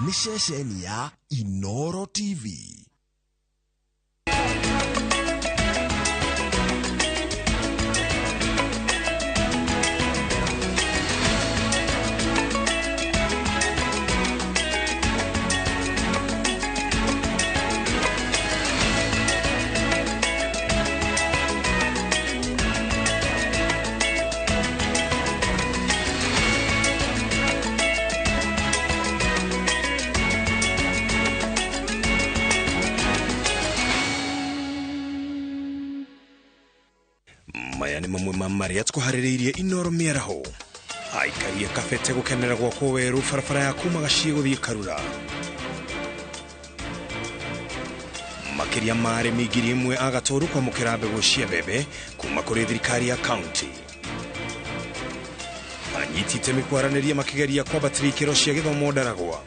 Nĩ ceceni ya Inoro TV. Maya nĩ mamwe ma marĩa tũkũharĩrĩirie Inoro mĩaraho. Aikaria Kabete gũkenera gwakwo werũ barabara ya kuma Gaciĩ gũthiĩ Karura. Makĩria ma arĩmi 1,000 a Gatũru kwamũkĩra mbegũ cia mbembe kuma kũrĩ thirikari ya kaunti. Anyiti itemi kwaranĩria makĩgeria kwambatĩria ikĩro cia gĩthomo Ndaragwa.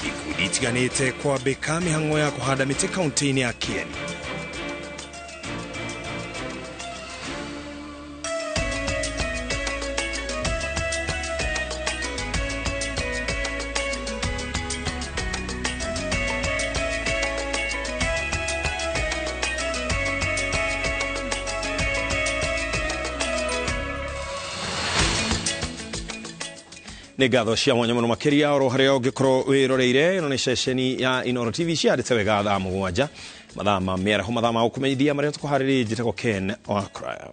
Ikundi itiganĩte kwambĩka mĩhang'o ya kũhanda mĩtĩ kaunti-inĩ ya Kieni. Nĩ ngatho cia mwanya mũno makĩria oro harĩa ũngĩkorwo wĩroreire. Ĩno nĩ ceceni ya Inoro TV ciarĩte wega thaa 7 mathaa ma mĩaraho, mathaa ma gũkũmenyithia marĩa tũkũharĩrĩria. Njĩtagwo Ken Wakraya.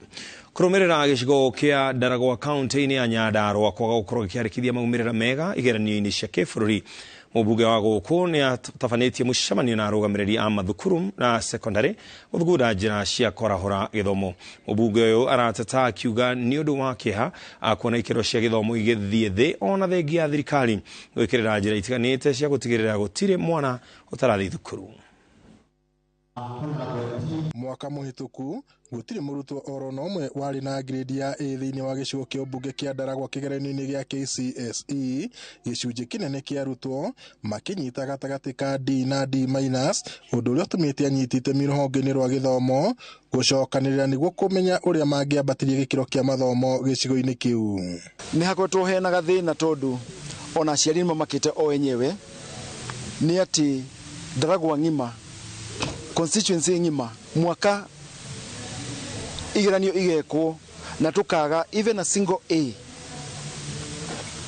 Kũrũmĩrĩra gĩcigo kĩa Ndaragwa kaunti-inĩ ya Nyandarũa kwaga gũkorwo gĩkĩandĩkithia maumĩrĩra mega igeranio-inĩ cia kĩbũrũri, mũmbunge wa gũkũ nĩ atabanĩtie mũcemanio na arũgamĩrĩri a mathukuru na sekondari gũthugunda njĩra cia kwarahũra gĩthomo. Mũmbunge ũyũ arateta akiuga nĩ ũndũ wa kĩeha kuona ikĩro cia gĩthomo igĩthiĩ thĩ ona thengia ya thirikari gwĩkĩrĩra njĩra itiganĩte cia gũtigĩrĩra gũtirĩ mwana ũtarathiĩ thukuru. Mwaka mũhĩtũku gũtirĩ mũrutwo oro na ũmwe warĩ na grade ya A thĩinĩ wa gĩcigo kĩa ũmbunge kĩa Ndaragwa kĩgeranio-inĩ gĩa KCSE. Gĩcunjĩ kĩnene kĩa arutwo makĩnyita gatagatĩ ka D na D minus, ũndũ ũrĩa ũtũmĩte anyiti itemi rũhonge-inĩ rwa gĩthomo gũcokanĩrĩra nĩguo kũmenya ũrĩa mangĩambatĩria gĩkĩro kĩa mathomo gĩcigo-inĩ kĩu. Nĩ hakoretwo hena gathĩna tondũ ona aciari nĩ mamakĩte o enyewe nĩ atĩ Ndaragwa ng'ima, constituency ng'ima, mwaka igeranio igekwo na tukaga even a single A,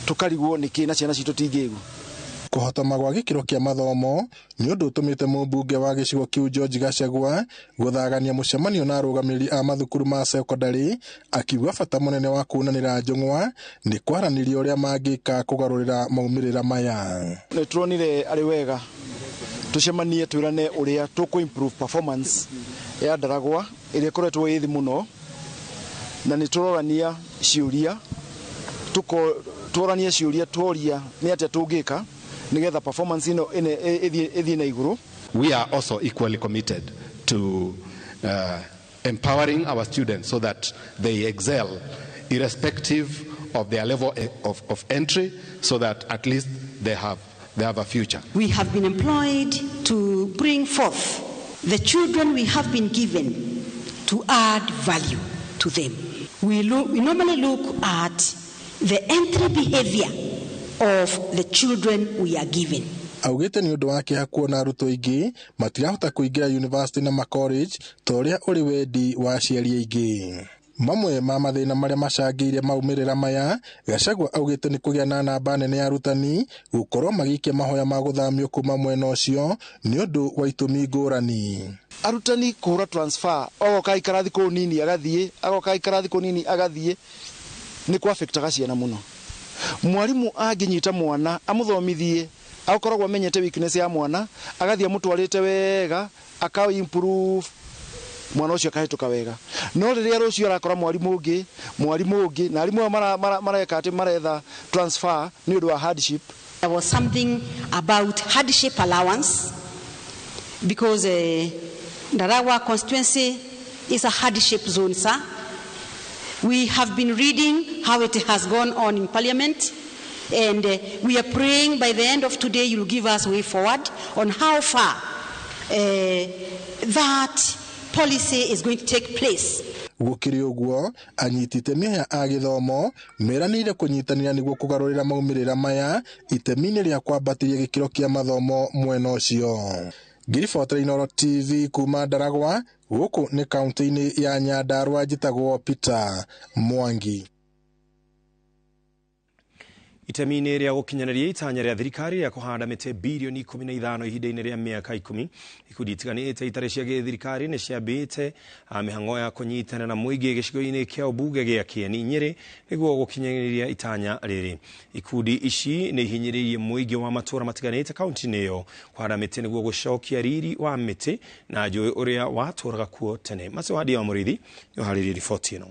tukarigwo nĩkĩ na ciana citũ tingĩgu. Kũhotoma gwa gĩkĩro kĩa mathomo nĩ ũndũ ũtũmĩte mũmbunge wa gĩcigo kĩu George Gachagua gũthagania mũcemanio na arũgamĩrĩri a mathukuru ma sekondari, akiuga bata mũnene wa kuunanĩra njũng'wa nĩ kwaranĩria ũrĩa mangĩka kũgarũrĩra maumĩrĩra maya. Nĩ turonire arĩ wega tucemanie twĩrane ũrĩa tũkũ improve performance ya Ndaragwa ĩrĩa ĩkoretwo ĩ thĩ mũno, na nĩ tũrorania ciũria, tũroranie ciũria tworia nĩ atĩa tũngĩka nĩgetha performance ĩno ĩthiĩ na igũrũ. We are also equally committed to empowering our students so that they excel irrespective of their level of entry, so that at least they have a future. We have been employed to bring forth the children we have been given to add value to them. We normally look at the entry behavior of the children we are given. Augĩte nĩ ũndũ wa kĩeha kuona arutwo aingĩ matirahota kũingĩra university na macollege ta ũrĩa ũrĩ wendi wa aciari aingĩ. Mamwe ma mathĩna marĩa macangĩire maumĩrĩra maya, Gachagua augĩte nĩ kũgĩa na namba nene ya arutani gũkorwo magĩikia mahoya ma gũthamio kuma mwena ũcio nĩ ũndũ wa itũmi ngũrani. Arutani kũhũra transfer, ogoka aikara thikũ nini agathiĩ, agoka aikara thikũ nini agathiĩ, nĩ kwa affectaga ciana mũno. Mwarimu angĩnyita mwana amũthomithie, akoragwo amenyete weakness ya mwana, agathiĩ amũtwarĩte wega, aka improve mwana ũcio akahĩtũka wega. No rĩrĩa rũciũ arakora mwarimu ũngĩ, na arimũ aya mareka atĩ maretha transfer nĩ ũndũ wa hardship. There was something about hardship allowance because Ndaragwa constituency is a hardship zone, sir. We have been reading how it has gone on in Parliament, and we are praying by the end of today you'll give us way forward on how far that policy is going to take place. Gũkĩrĩ ũguo, anyiti itemi aya a gĩthomo meranĩire kũnyitanĩra nĩguo kũgarũrĩra maumĩrĩra maya itemi-inĩ rĩa kwambatĩria gĩkĩro kĩa mathomo mwena ũcio. Ngĩribotera Inooro TV kuma Ndaragwa, gũkũ nĩ kaunti-inĩ ya Nyandarua, njĩtagwo Peter Mwangi. Itemi-inĩ rĩa gũkinyanĩria itanya rĩa thirikari rĩa kũhanda mĩtĩ birioni 15 ihinda-inĩ rĩa mĩaka 10, ikundi itiganĩte itarĩ cia gĩthirikari nĩ ciambĩte mĩhang'o ya kũnyitana na mũingĩ gĩcigo-inĩ kĩa ũmbunge gĩa Kĩeni Nyĩrĩ nĩguo gũkinyanĩria itanya rĩrĩ. Ikundi ici nĩ ihinyĩrĩirie mũingĩ wa matũũra matiganĩte kaunti-inĩ ĩyo kũhanda mĩtĩ nĩguo gũcokia riri wa mĩtĩ na njũĩ ũrĩa watũũraga kuo tene. Macio Wadia wa Mũrĩithi nĩ ũharĩirie riboti ĩno.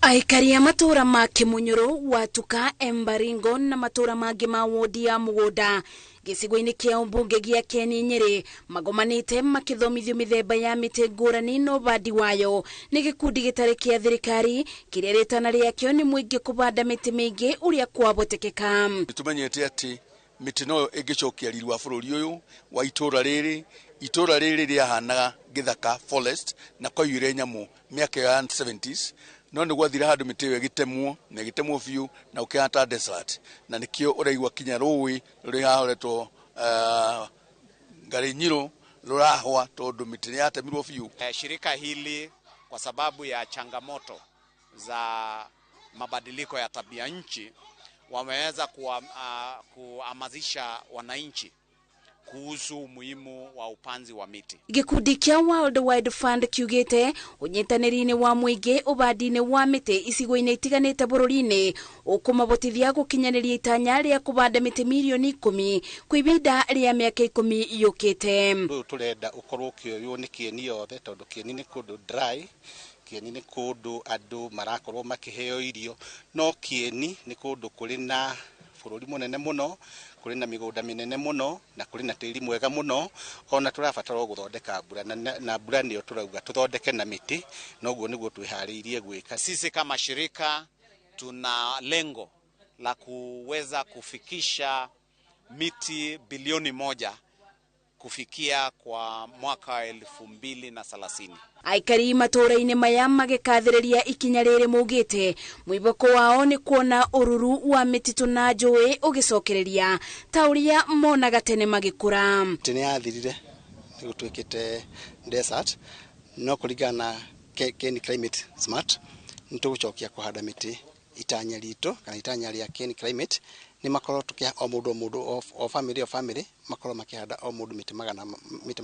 Aikari a matũũra ma Kĩmunyũrũ, Watuka, Embaringo na matũũra mangĩ ma wodi ya mũgũnda gĩcigo-inĩ kĩa ũmbunge gĩa Kĩeni Nyĩrĩ magomanĩte makĩthomithio mĩthemba ya mĩtĩ ngũrani na ũbandi wayo nĩ gĩkundi gĩtarĩ kĩa thirikari kĩrĩa rĩtana rĩakĩo nĩ mũingĩ kũbanda mĩtĩ mĩingĩ ũrĩa kwabotekeka. Nĩtũmenyete atĩ mĩtĩ noyo ĩngĩcokia riri wa bũrũri ũyũ wa itũũra rĩrĩ. Itũũra rĩrĩ rĩahanaga gĩthaka forest na kwaiyũire nyamũ mĩaka ya 70s, no nĩ gwathire handũ mĩtĩ ĩyo ĩgĩtemwo na ĩgĩtemwo biũ na ũkĩhana ta desert, na nĩkĩo ũraigua kinya rũĩ rũrĩa hahoretwo Ngarĩnyirũ rũrahwa tondũ mĩtĩ nĩ yatemirwo biũ. Shirika hili kwa sababu ya changamoto za mabadiliko ya tabia nchi wameweza kuhamasisha wananchi kuhusu umuhimu wa upanzi wa miti. Gĩkundi kĩa World Wide Fund kiugĩte ũnyitanĩri-inĩ wa mũingĩ ũbandi-inĩ wa mĩtĩ icigo-inĩ itiganĩte bũrũri-inĩ ũkũmabotithia gũkinyanĩria itanya rĩa kũbanda mĩtĩ mirioni 10 kwa ihinda rĩa mĩaka 10 yũkĩte. Ũndũ ũyũ tũrenda ũkorwo ũkĩoywo nĩ Kĩeni yothe tondũ Kĩeni nĩ kũndũ dry, Kĩeni nĩ kũndũ andũ marakorwo makĩheo irio, no Kĩeni nĩ kũndũ kũrĩ na bũrũri mũnene mũno, kũrĩ na mĩgũnda mĩnene mũno na kũrĩ na tĩri mwega mũno, ona tũrabatara gũthondeka mbura na mbura nĩyo tũrauga tũthondeke na mĩtĩ, noguo nĩguo twĩharĩirie gwĩka. Sisi kama shirika tuna lengo la kuweza kufikisha miti bilioni 1 kufikia kwa mwaka 2030. Aikari matũũra-inĩ maya magĩkathĩrĩria ikinya rĩrĩ maugĩte mwĩboko wao nĩ kuona ũruru wa mĩtitũ na njũĩ ũgĩcokereria ta ũrĩa monaga tene magĩkũra. Mĩtĩ nĩ yathirire, nĩ gũtuĩkĩte desert, no kũringana na Keni Climate Smart nĩ tũgũcokia kũhanda mĩtĩ. Itanya ritũ kana itanya rĩa Keni Climate nĩ makorwo tũkĩha o mũndũ o mũndũ o family o family makorwo makĩhanda o mũndũ mĩtĩ 300, mĩtĩ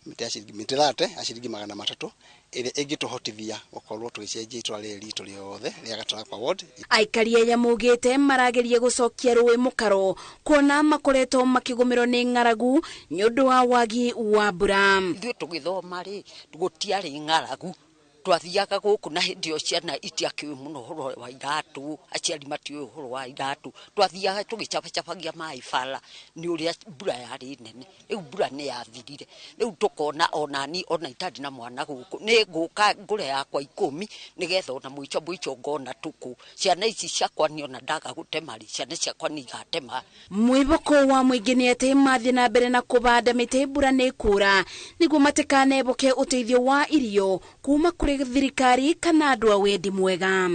30 ya ciringi 300 ĩrĩa ĩngĩtũhotithia gũkorwo tũgĩcenjia itũra rĩrĩ ritũ rĩothe rĩa Gatarakwa ward. Aikari aya maugĩte marageria gũcokia rũĩ mũkaro kuona makoretwo makĩgũmĩrwo nĩ ng'aragu nĩ ũndũ wa wagi wa mbura. Ithuĩ tũgĩthoma rĩ gũtiarĩ ng'aragu, twathiaga gũkũ na hĩndĩ ĩyo ciana itiakĩũĩ mũno ũhoro wa iratũ, aciari matiũĩ ũhoro wa iratũ, twathiaga tũgĩcabacabagia maĩ bara nĩ ũrĩa mbura yarĩ nene. Rĩu mbura nĩ yathirire, rĩu tũkona onani ona itarĩ na mwana gũkũ nĩ ngũka ngũre yakwa 10 nĩgetha ona mũico mũico ngona tũkũ ciana ici ciakwa nĩ ona ndaga gũtema rĩ, ciana ciakwa nĩ igatema. Mwĩboko wa mũingĩ nĩ atĩ mathiĩ na mbere na kũbanda mĩtĩ mbura nĩ ĩkũra nĩguo matikaneboke ũteithio wa irio kuma kũrĩ thirikari kana andũ a wendi mwega.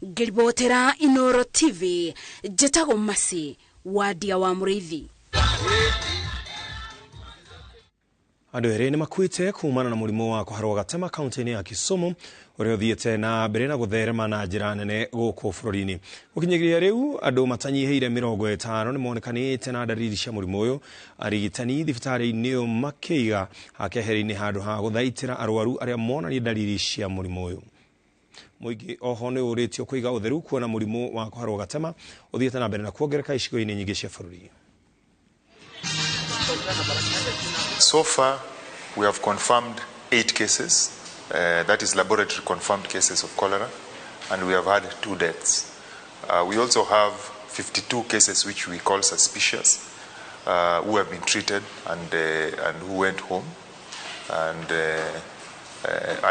Ngĩribotera Inooro TV, njĩtagwo Mercy Wadia wa Mũrĩithi. Andũ erĩ nĩ makuĩte kumana na mũrimũ wa kũharwo gatema kaunti-inĩ ya Kisumu ũrĩa ũthiĩte na mbere na gũtherema na njĩra nene gũkũ bũrũri-inĩ. Gũkinyĩria rĩu andũ matanyihĩire 50 nĩ monekanĩte na ndariri cia mũrimũ ũyũ, arigitani thibitarĩ-inĩ ũyũ makĩiga keheri-inĩ handũ ha gũthaitĩra arwaru arĩa monania ndariri cia mũrimũ ũyũ. Mũingĩ oho nĩ ũrĩtio kũiga ũtheru kuona mũrimũ wa kũharwo gatema ũthiĩte na mbere na kuongerereka icigo-inĩ nyingĩ cia bũrũri. So far, we have confirmed 8 cases, that is laboratory confirmed cases of cholera, and we have had 2 deaths. We also have 52 cases which we call suspicious, who have been treated and who went home, and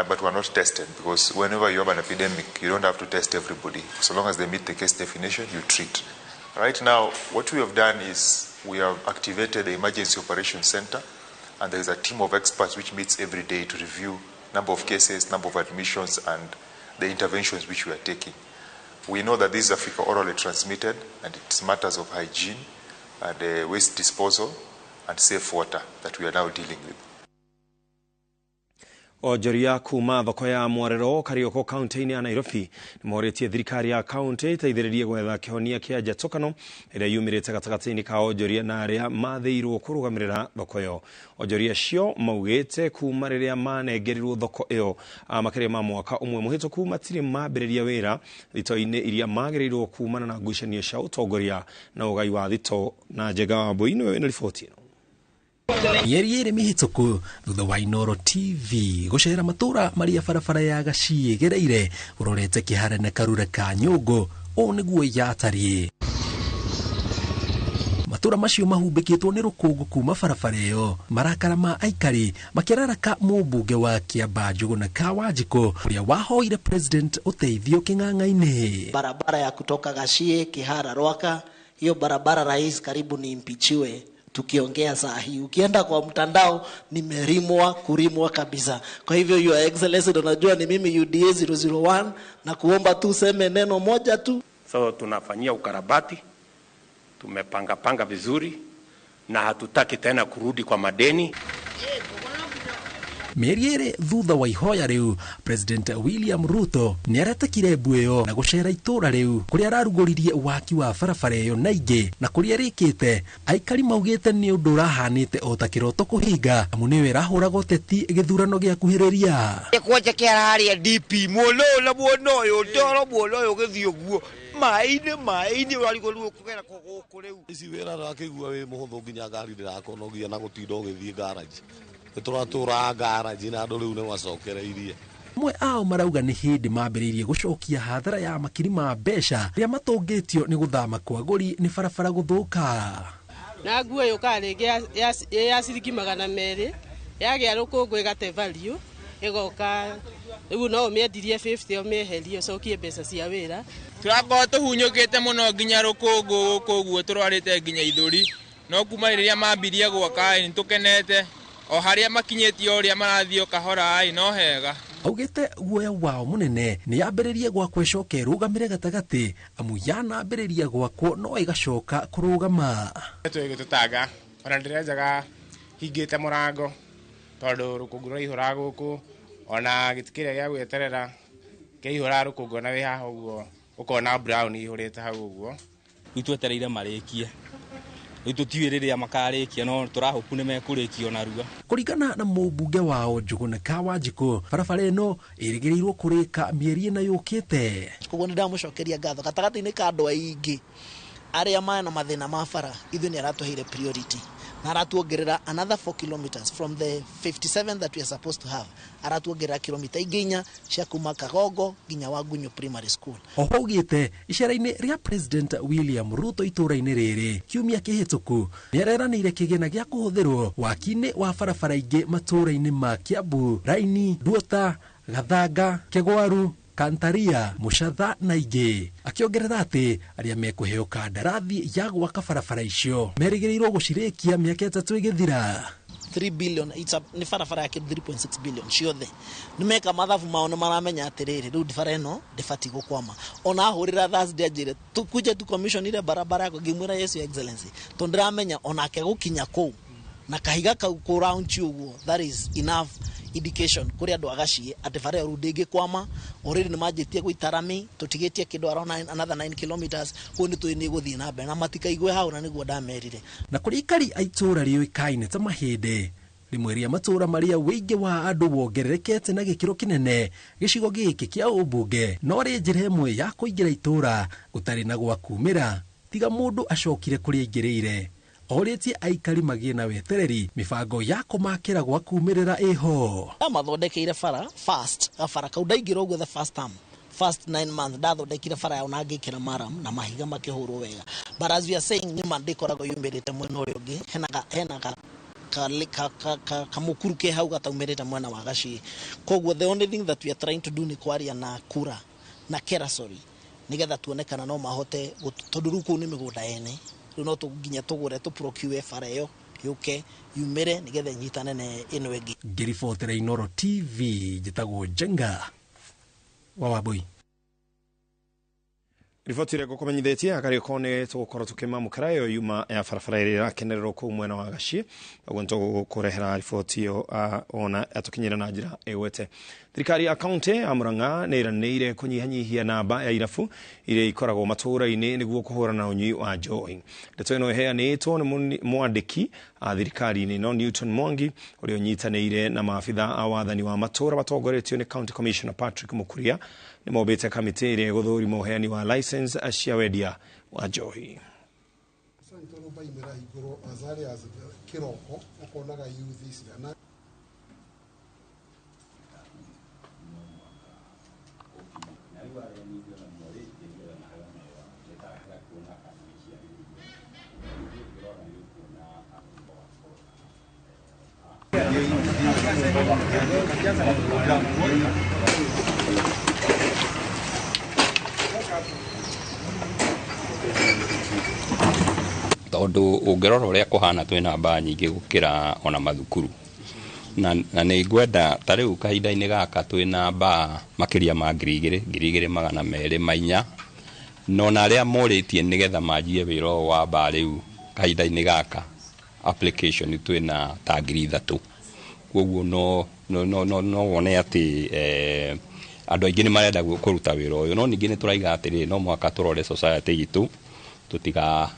but were not tested, because whenever you have an epidemic, you don't have to test everybody. So long as they meet the case definition, you treat. Right now, what we have done is we have activated the Emergency Operations Center And there is a team of experts which meets every day to review number of cases, number of admissions, and the interventions which we are taking. We know that this is Africa orally transmitted, and it's matters of hygiene and waste disposal and safe water that we are now dealing with. Onjoria kuma thoko ya Mwarero Karioko kaunti-inĩ ya Nairobi nĩmorĩtie thirikari ya kaunti ĩteithĩrĩrie gwetha kĩhonia kĩa njatũkano ĩrĩa yumĩrĩte gatagatĩ-inĩ ka onjoria na arĩa mathĩirwo kũrũgamĩrĩra thoko ĩyo. Onjoria acio maugĩte kuma rĩrĩa manengerirwo thoko ĩyo makĩria ma mwaka ũmwe mũhĩtũku matirĩ mambĩrĩria wĩra thito-inĩ iria magĩrĩirwo kumana na ngucanio cia ũtongoria na ũgai wa thito. Na Njega Wambui nĩwe wĩna riboti ĩno. Mĩeri ĩrĩ mĩhĩtũku thutha wa Inooro TV gũcera matũra marĩa barabara ya Gachie ĩgereire ũrorete Kĩhara na Karura ka Nyũngũ, ũũ nĩguo yatariĩ. Matũra macio mahumbĩkĩtwo nĩ rũkũngũ kuma barabara ĩyo, marakara ma aikari makĩraraka mũmbunge wa Kĩamba Njũgũna ka Wanjikũ ũrĩa wahoire president ũteithio kĩng'ang'a-inĩ. Barabara ya kutoka Gachie Kĩhara Rwaka, hiyo barabara rais karibu ni impichiwe tukiongea saa hii. Ukienda kwa mtandao nimerimwa kurimwa kabisa. Kwa hivyo Your Excellency, unajua ni mimi UDA 001 na kuomba tu seme neno moja tu. So tunafanyia ukarabati, tumepanga panga vizuri na hatutaki tena kurudi kwa madeni. Mĩeri ĩrĩ thutha wa ihoya rĩu, President William Ruto nĩaretekire mbu ĩyo na gũcera itũra rĩu kũrĩa ararugũririe waki wa barabara ĩyo na ingĩ na kũrĩa ĩrĩkĩte. Aikari maugĩte nĩ ũndũ ũrahanĩte o ta kĩroto kũhinga, amu nĩyo ĩrahũraga ũteti gĩthurano gĩakuhĩrĩria. Kwanja kĩara harĩa DP muona ũyũ na muona ũyũ ndoro muona ũyũ ũgĩthiĩ ũguo maĩ-inĩ ũrarigwo rĩu ũkũgera gũkũ rĩu. Ici wĩra ndakĩigua wĩ mũhũthũ nginya ngari ndĩrakonogia na gũtinda ũgĩthiĩ garage. Tũratũra garaji na andũ rĩu nĩ macokereirie. Amwe ao marauga nĩ hĩndĩ mambĩrĩirie gũcokia hathara ya makiri ma mbeca rĩa matũngĩtio nĩ gũthama kwa agũri nĩ barabara gũthũka. Na nguo yũkaga rĩngĩ ya ciringi 200 yagĩa rũkũngũ ĩgate value ĩgoka rĩu no ũmĩendirie 50 ũmĩeherie ũcokie mbeca cia wĩra. Tũrakorwo tũhunyũkĩte mũno nginya rũkũngũ gũkũ ũguo tũrwarĩte nginya ithũri, no kuma rĩrĩa mambirie gwaka nĩ tũkenete o harĩa makinyĩtie ũrĩa marathiĩ kahora no hega. Augĩte guoya wao mũnene nĩ yambĩrĩrie gwakwo ĩcoke ĩrũgamĩre gatagatĩ, amu yanambĩrĩria gwakwo no ĩgacoka kũrũgama. Tũgĩtũtanga ona ndĩrenjaga hingĩte mũrango tondũ rũkũngũ rũraihũra gũkũ, ona gĩtĩ kĩrĩa gĩa gwĩterera kĩaihũra rũkũngũ ona wĩ haha ũguo ũkona brown ihũrĩte hau ũguo. Rĩu twetereire marĩkie, rĩu tũtiũĩ rĩrĩa makarĩkia no tũrahopu nĩ mekũrĩkia ona narua. Kũringana na mũmbunge wao Njũgũna ka Wanjikũ, barabara ĩno ĩrĩgĩrĩirwo kũrĩka mĩeri ĩna yũkĩte. Koguo nĩ ndamũcokeria ngatho gatagatĩ-inĩ ka andũ aingĩ arĩa mena mathĩna ma bara, ithuĩ nĩ aratũheire priority na aratuongerera another 4 kilometers from the 57 that we are supposed to have. Aratuongerera kilomita ingĩ 4 cia kuma Kagongo nginya Wangunyu Primary School. Oho augĩte icera-inĩ rĩa President William Ruto itũra-inĩ rĩrĩ kiumia kĩhĩtũku nĩareranĩire kĩgĩna gĩa kũhũthĩrwo waki-inĩ wa barabara ingĩ matũra-inĩ ma Kiambu, Raini, Nduota, Gathanga, Kegwaru, Kantaria, Mũcatha na ingĩ. Akĩongerera atĩ arĩa mekũheo kandarathi ya gwaka barabara icio merĩgĩrĩirwo gũcirĩkia mĩaka 3 ĩgĩthira. 3 billion it's a, nĩ barabara ya 3.6 billion ciothe nĩ meka mathabu mao nĩ maramenya atĩrĩrĩ rĩu barabara ĩno ndĩbatiĩ gũkwama. Ona ahũrĩra Thursday anjĩre tukuje tu commission ile barabara yako, ngĩmwĩra yes Your Excellency, tondũ ndĩramenya onake gũkinya kũu na kahiga kau kũ round ũguo, that is enough indication kũrĩ andũ agacie atĩ bara ĩyo rĩu ndĩngĩkwama. Already nĩ manjĩtie gũitarami tũtigĩtie kĩndũ around another 9 kilometers, kũu nĩ tũĩ nĩ gũthiĩ na mbere na matikaigue hau, na nĩguo ndamerire. Na kũrĩ aikari a itũũra rĩũĩkaine ta Mahĩndĩ, rĩmwe rĩa matũũra marĩa wĩingĩ wa andũ wongererekete na gĩkĩro kĩnene gĩcigo gĩkĩ kĩa ũmbunge, no rĩ njĩra ĩmwe ya kũingĩra itũũra gũtarĩ na gwa kumĩra tiga mũndũ acokire kũrĩa aingĩrĩire. Orĩtie aikari magĩe na wetereri mĩbango ya kũmakĩra gwa kumĩrĩra ĩho. Ndamathondekeire bara first, gabara kau ndaingĩra ũguo the first term, first 9 months ndathondekire bara yao na ngĩkĩra maram na mahiga makĩhũrwo wega. But as we are saying, nĩ ma ndĩkoragwo yumĩrĩte mwena ũrĩa ũngĩ, hena kamũkuru ke hau gataumĩrĩte mwena wa Gachie. Koguo the only thing that we are trying to do nĩ kwaria na kura na kera, sorry, nĩgetha tuone kana no mahote, tondũ rĩu kũu nĩ mĩgũnda ene, rĩu no nginya tũgũre tũ procure bara ĩyo Yũke yumĩre nĩgetha ĩnyitane na ĩno ĩngĩ. Ngĩribotera Inooro TV, njĩtagwo Njenga wa Wambui. Riboti ĩrĩa ngũkũmenyithĩtie akarĩko nĩ tũgũkorwo tũkĩmamũkĩra ĩyo yuma ya barabara ĩrĩa ĩrakenererwo kũu mwena wa Gaciĩ. Ũguo nĩtũgũkũrehera riboti ĩyo ona atũkinyĩra na njĩra ĩgwete. Thirikari ya kaunti ya Murang'a nĩ ĩranĩire kũnyihanyihia namba ya irabu iria ikoragwo matũũra-inĩ nĩguo kũhũrana na ũnyui wa njohi. Ndeto ĩno ĩheanĩtwo nĩ mwandĩki a thirikari-inĩ no Newton Mwangi, ũrĩa ũnyitanĩire na maabitha a wathani wa matũũra matongoretio nĩ County Commissioner Patrick Mukuria, nĩ mombĩte kamĩtĩ ĩrĩa ĩgũthũrima ũheani wa license cia wendia wa njohi. Tondu ũngĩrora ũrĩa kũhana twĩna mbaa nyingĩ gũkĩra ona mathukuru, na nĩ ngwenda ta rĩu kahinda-inĩ gaka twĩna mbaa makĩria ma 2,000 2,204, no na arĩa morĩtie nĩgetha manjie wĩra ũyũ wa mbaa rĩu kahinda-inĩ gaka application twĩna ta 3,000. Koguo no wone atĩ andũ aingĩ nĩ marenda kũruta wĩra ũyũ, no ningĩ nĩ tũraiga atĩrĩrĩ, no mũhaka tũrore society itũ, tũtiga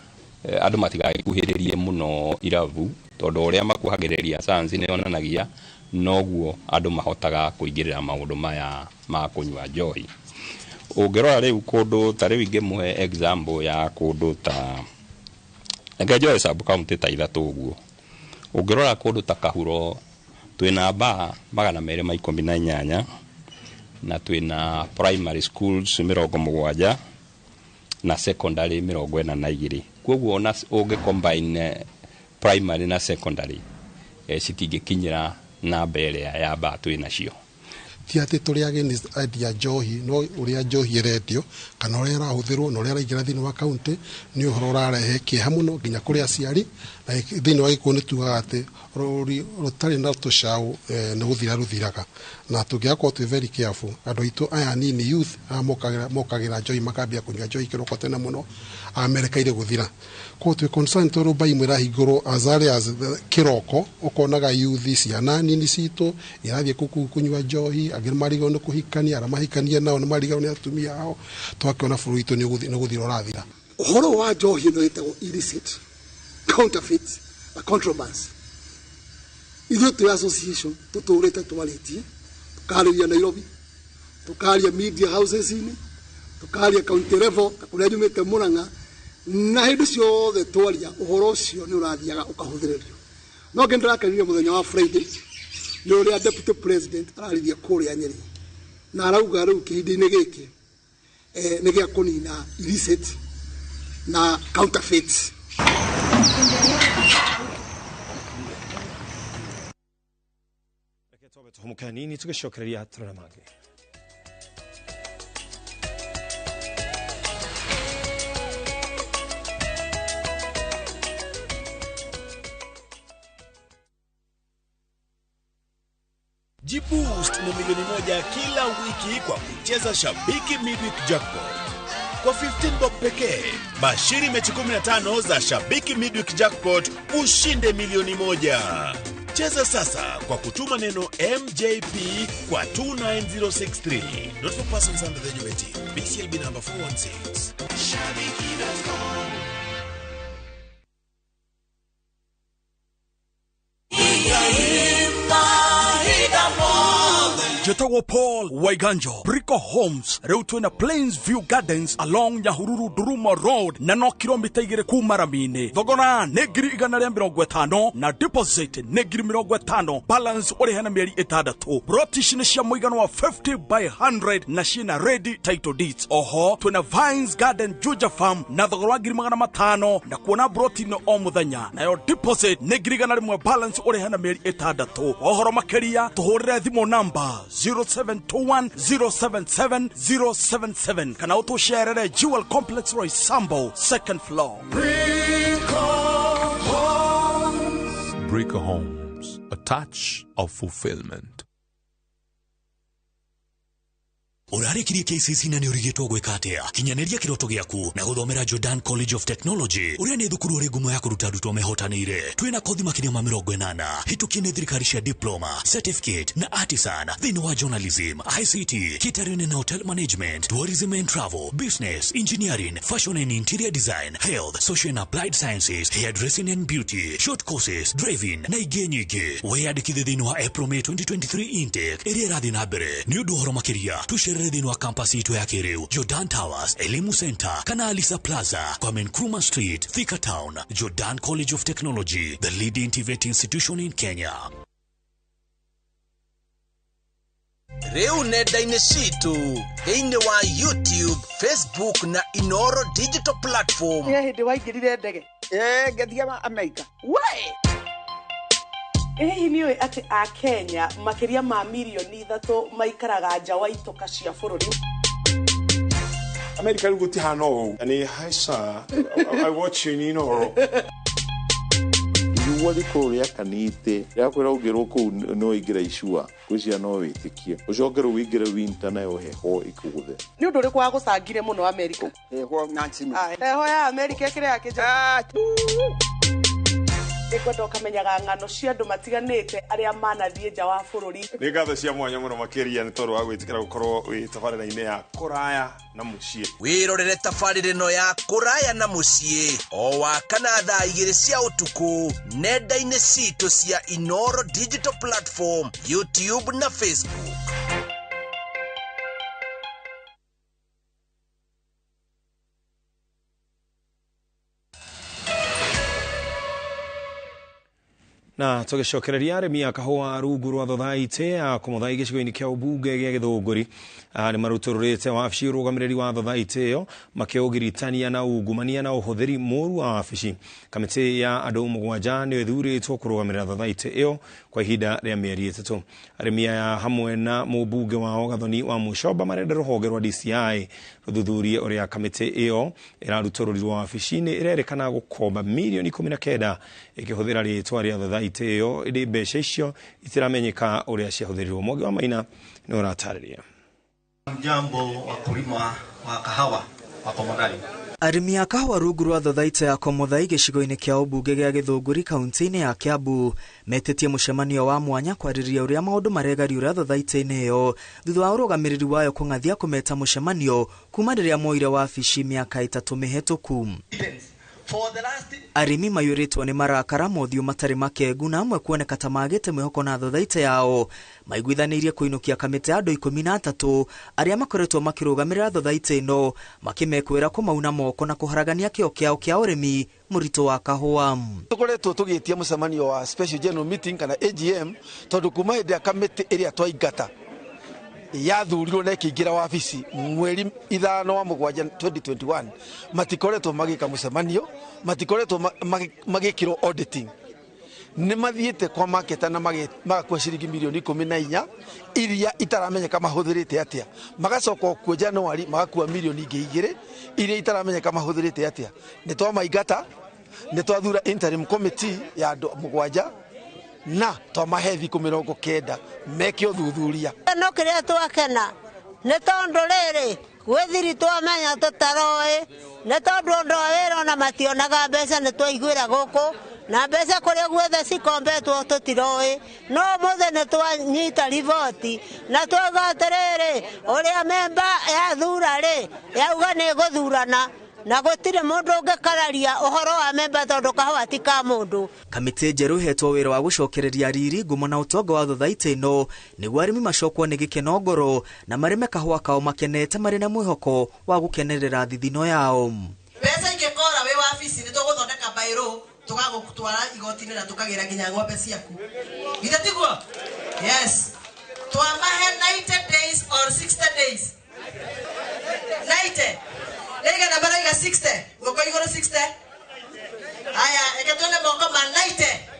andũ matigagĩkuhĩrĩrie mũno irabu, tondũ ũrĩa makuhagĩrĩria science nĩ yonanagia noguo andũ mahotaga kũingĩrĩra maũndũ maya ma kũnyua njohi. Ũngĩrora rĩu kũndũ ta rĩu ingĩmũhe example ya kũndũ ta reke njoe sub county ta ithatũ ũguo. Ũngĩrora kũndũ ta Kahuro twĩna mbaa 218 na twĩna primary schools 70 na secondary 42. Koguo ona ũngĩ combine primary na secondary citingĩkinyĩra namba ĩrĩa ya mbaa twĩnacio. Ti atĩ tũrĩ against endia njohi, no ũrĩa njohi ĩrendio kana ũrĩa ĩrahũthĩrwo na ũrĩa ĩraingĩra thĩinĩ wa kaunti nĩ ũhoro ũrarehe kĩeha mũno nginya kũrĩ aciari, na thĩinĩ wa Gĩkũyũ nĩ tugaga atĩ rũri rũtarĩ na tũcaũ nĩ gũthira rũthiraga, na tũngĩakorwo twĩ very careful andũ aitũ aya anini youth aya mokagĩra njohi makambia kũnyua njohi kĩroko tene mũno amerekaire gũthira. Koguo twĩ concerned tondũ mbaa imwe ĩrahingũrwo as early as kĩroko, ũkonaga youth ciana nini citũ irathiĩ kũu kũnyua njohi, angĩ nĩmarigagwo nĩ kũhikania, arĩa mahikania nao nĩmarigagwo nĩ atumia ao, twakĩona bũrũri witũ nĩ gũthira ũrathira. Ũhoro wa njohi ĩno ĩtagwo illicit, counterfeit na contraband. Ithuĩ twĩ association tũtũrĩte twarĩtie, tũkarĩria Nairobi, tũkaria media houses-inĩ, tũkaria county level ta kũrĩa nyumĩte Murang'a, na hĩndĩ ciothe twaria ũhoro ũcio nĩ ũrathiaga ũkahũthĩrĩrio. No ngĩ ndĩrakenirio mũthenya wa Friday nĩ ũrĩa deputy president araririe kũrĩa Nyeri, na arauga rĩu kĩhinda-inĩ gĩkĩ nĩ gĩa kũnina illicit na counterfeit. Tũhũmũke hanini tũgĩcokereria tũrore mangĩ. Jiboost na 1,000,000 kila wiki kwa kucheza Shabiki Midweek Jackpot. Kwa 15 bob pekee, bashiri mechi 15 za Shabiki Midweek Jackpot ushinde 1,000,000. Cheza sasa kwa kutuma neno MJP kwa 29063. Not for persons under the age of 18. BCLB number 416. Shabiki.com. Jetagwo Paul Waiganjo, Brico Homes, rĩu twĩna Plains View Gardens along Nyahururu Duruma Road na no kilomita 2 kuma rami-inĩ. Thogora nĩ 150,000 na deposit nĩ 50,000, balance ũrĩhe na mĩeri 6. Broti ici nĩ cia mũigana wa 50 by 100 na ciĩna ready title deeds. Oho twĩna Vines Garden Juja Farm na thogora wa 500,000 na kuona broti no o mũthenya, nayo deposit nĩ 100,000, balance ũrĩhe na mĩeri 6. Ũhoro makĩria tũhũrĩre thimũ namba 0721 077 077 kana ũtũcerere Jewel Complex Roysambu second floor. Brico Homes. Brico Homes, a touch of fulfillment. Urarĩkirie KCC na nĩ ũrigĩtwo gwĩka atĩa? Kinyanĩria kĩroto gĩaku na gũthomera Jordan College of Technology ũrĩa nĩ thukuru ũrĩ ngumo ya kũruta arutwo mehotanĩire. Twĩna kothi makĩria ma 80 hĩtũkie nĩ thirikari cia diploma, certificate na artisan thĩinĩ wa journalism, ICT, catering and hotel management, tourism and travel, business, engineering, fashion and interior design, health, social and applied sciences, hairdressing and beauty, short courses, driving na ingĩ nyingĩ. Wĩyandĩkithie thĩinĩ wa April May 2023 intake ĩrĩa ĩrathiĩ na mbere. Nĩ ũndũ ũhoro makĩria tũcerere thĩinĩ wa campus itũ ya kĩrĩu Jordan Towers, Elimu Center kana Alisa Plaza, Kwame Nkrumah Street, Thika Town. Jordan College of Technology, the leading TVET institution in Kenya. Rĩu nenda-inĩ citũ thĩinĩ wa YouTube, Facebook na Inoro digital platform. Nĩ hĩndĩ waingĩrire ndege? Ngĩthiĩ Amerika. We! Hihi nĩ ũĩ atĩ a Kenya makĩria ma mirioni 3 maikaraga nja wa itoka cia bũrũri? Amerika rĩu gũtihana ũũ. Nĩ hi sir, I watch you in Inoro. Riũa rĩkorwo rĩakanĩte rĩakwĩra ũngĩrwo kũu no ũingĩre icua ngwĩciria no wĩtĩkie ũcoke rĩu ũingĩre winter nayo heho ĩkũgũthe. Nĩ ũndũ ũrĩkũ wagũcangire mũno Amerika? Heho Nancy. Heho ya Amerika ĩkĩrĩ ya kĩnja. Nĩngwenda ũkamenyaga ng'ano cia andũ matiganĩte arĩa manathiĩ nja wa bũrũri. Nĩ ngatho cia mwanya mũno makĩria nĩ tondũ wa gwĩtĩkĩra gũkorwo wĩ tabarĩra-inĩ ya kũraya na mũciĩ. Wĩrorere tabarĩra ĩno ya kũraya na mũciĩ o wa kana thaa 2 cia ũtukũ nenda-inĩ citũ cia Inoro digital platform, YouTube na Facebook. Na tũgĩcokereria arĩmi a kahũa rungu rwa thothaitĩ ya Kũmũthai gĩcigo-inĩ kĩa ũmbunge gĩa Gĩthũngũri nĩ marutũrũrĩte wabici ũrũgamĩrĩri wa thothaitĩ ĩyo makĩũgiritania na ungumania na ũhũthĩri mũru wa wabici. Kamĩtĩ ya andũ 7 nĩyo ĩthurĩtwo kũrũgamĩrĩra thothaitĩ ĩyo kwa ihinda rĩa mĩeri 3. Arĩmi aya hamwe na mũmbunge wao Gathoni wa Mũcomba marenda rũhonge rwa DCI rũthuthurie ũrĩa kamĩtĩ ĩyo ĩrarutũrũrirwo wabici-inĩ ĩrerĩkana gũkomba mirioni 19 ĩkĩhũthĩra rĩtwa rĩa thothaitĩ ĩyo ĩndĩ mbeca icio itiramenyeka ũrĩa ciahũthĩrirwo. Mwangi wa Maina nĩ ũratarĩria. Jambo wakulima wa kahawa wa Komothai. Arĩmi a kahũa rungu rwa thothaitĩ ya Komothai gĩcigo-inĩ kĩa ũmbunge gĩa Gĩthũngũri kaunti-inĩ ya Kiambu metĩtie mũcemanio wa mwanya kwarĩrĩria ũrĩa maũndũ maregariũra thothaitĩ-inĩ ĩyo thutha wa ũrũgamĩrĩri wayo kũng'athia kũmeta mũcemanio kuma rĩrĩa moire wabici mĩaka 3 mĩhetũku. Arĩmi maiyũrĩtwo nĩ marakara mothiũ matarĩ makengu na amwe kuoneka ta magĩte mwĩhoko na thothaitĩ yao maiguithanĩirie kũinũkia kamĩtĩ ya andũ 13 arĩa makoretwo makĩrũgamĩrĩra thothaitĩ ĩno makĩmekwĩra kũmauna moko na kũharagania kĩo kĩao kĩa ũrĩmi mũritũ wa kahũa. Tũkoretwo tũgĩtia mũcemanio wa special general meeting kana AGM tondũ kuma hĩndĩ ya kamĩtĩ ĩrĩa twaingata yathurirwo na ĩkĩingĩra wabici mweri 5 wa mũgwanja 2021 matikoretwo magĩka mũcemanio, matikoretwo magĩkĩrwo auditing. Nĩ mathiĩte kwa marketer na magakua ciringi mirioni 14 iria itaramenyeka mahũthĩrĩte atĩa, magacoka kuo January magakua mirioni ingĩ 2 iria itaramenyeka mahũthĩrĩte atĩa. Nĩ twamaingata, nĩ twathura interim committee ya andũ 7 na twamahe thikũ 90 meke ũthuthuria. No kĩrĩa twakena nĩ tondũ rĩrĩ gwĩ thiri twamenya tũtaroĩ nĩ tondũ andũ a wĩra ona mationaga mbeca nĩ twaiguĩra gũkũ na mbeca kũrĩa guothe cikombetwo tũtiroĩ no ũmũthĩ nĩ twanyita riboti na twauga atĩrĩrĩ ũrĩa memba yathura rĩ yauga nĩ ĩgũthurana na gũtirĩ mũndũ ũngĩkararia ũhoro wa memba tondũ kahũa ti ka mũndũ. Kamĩtĩ njerũ ĩhetwo wĩra wa gũcokereria riri ngumo na ũtonga wa thothaitĩ ĩno nĩguo arĩmi macokwo nĩ gĩkeno ngoro na marĩme kahũa kao makenete marĩ na mwĩhoko wa gũkenerera thithino yao. Mbeca ingĩkora wĩ wabici nĩ tũgũthondeka bairũ tũgagũtwara igoti-inĩ na tũkagĩra nginya ng'ombe ciaku. Githĩ tiguo? Yes. Twamahe 90 days or 60 days. 90. Nĩigana maraiga 60, guoko igũrũ 60. Aya, reke tuone moko ma 90.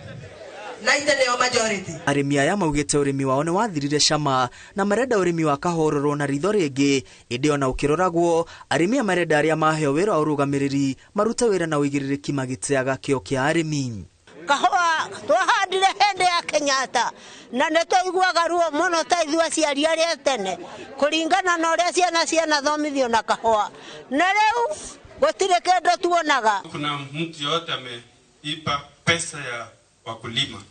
90 nĩo majority. Arĩmi aya maugĩte ũrĩmi wao nĩ wathirire cama na marenda ũrĩmi wa kahũa ũrorwo na ritho rĩngĩ ĩndĩ ona ũkĩroragwo arĩmi aya marenda arĩa maheo wĩra wa ũrũgamĩrĩri marute wĩra na ũigĩrĩrĩki magĩtĩaga kĩo kĩa arĩmi. Kahũa twahandire hĩndĩ ya Kenyatta na nĩ twaiguaga ruo mũno ta ithuĩ aciari arĩa tene kũringana na ũrĩa ciana cianathomithio na kahũa, na rĩu gũtirĩ kĩndũ tuonaga. Kuna mtu yote ameipa pesa ya wakulima,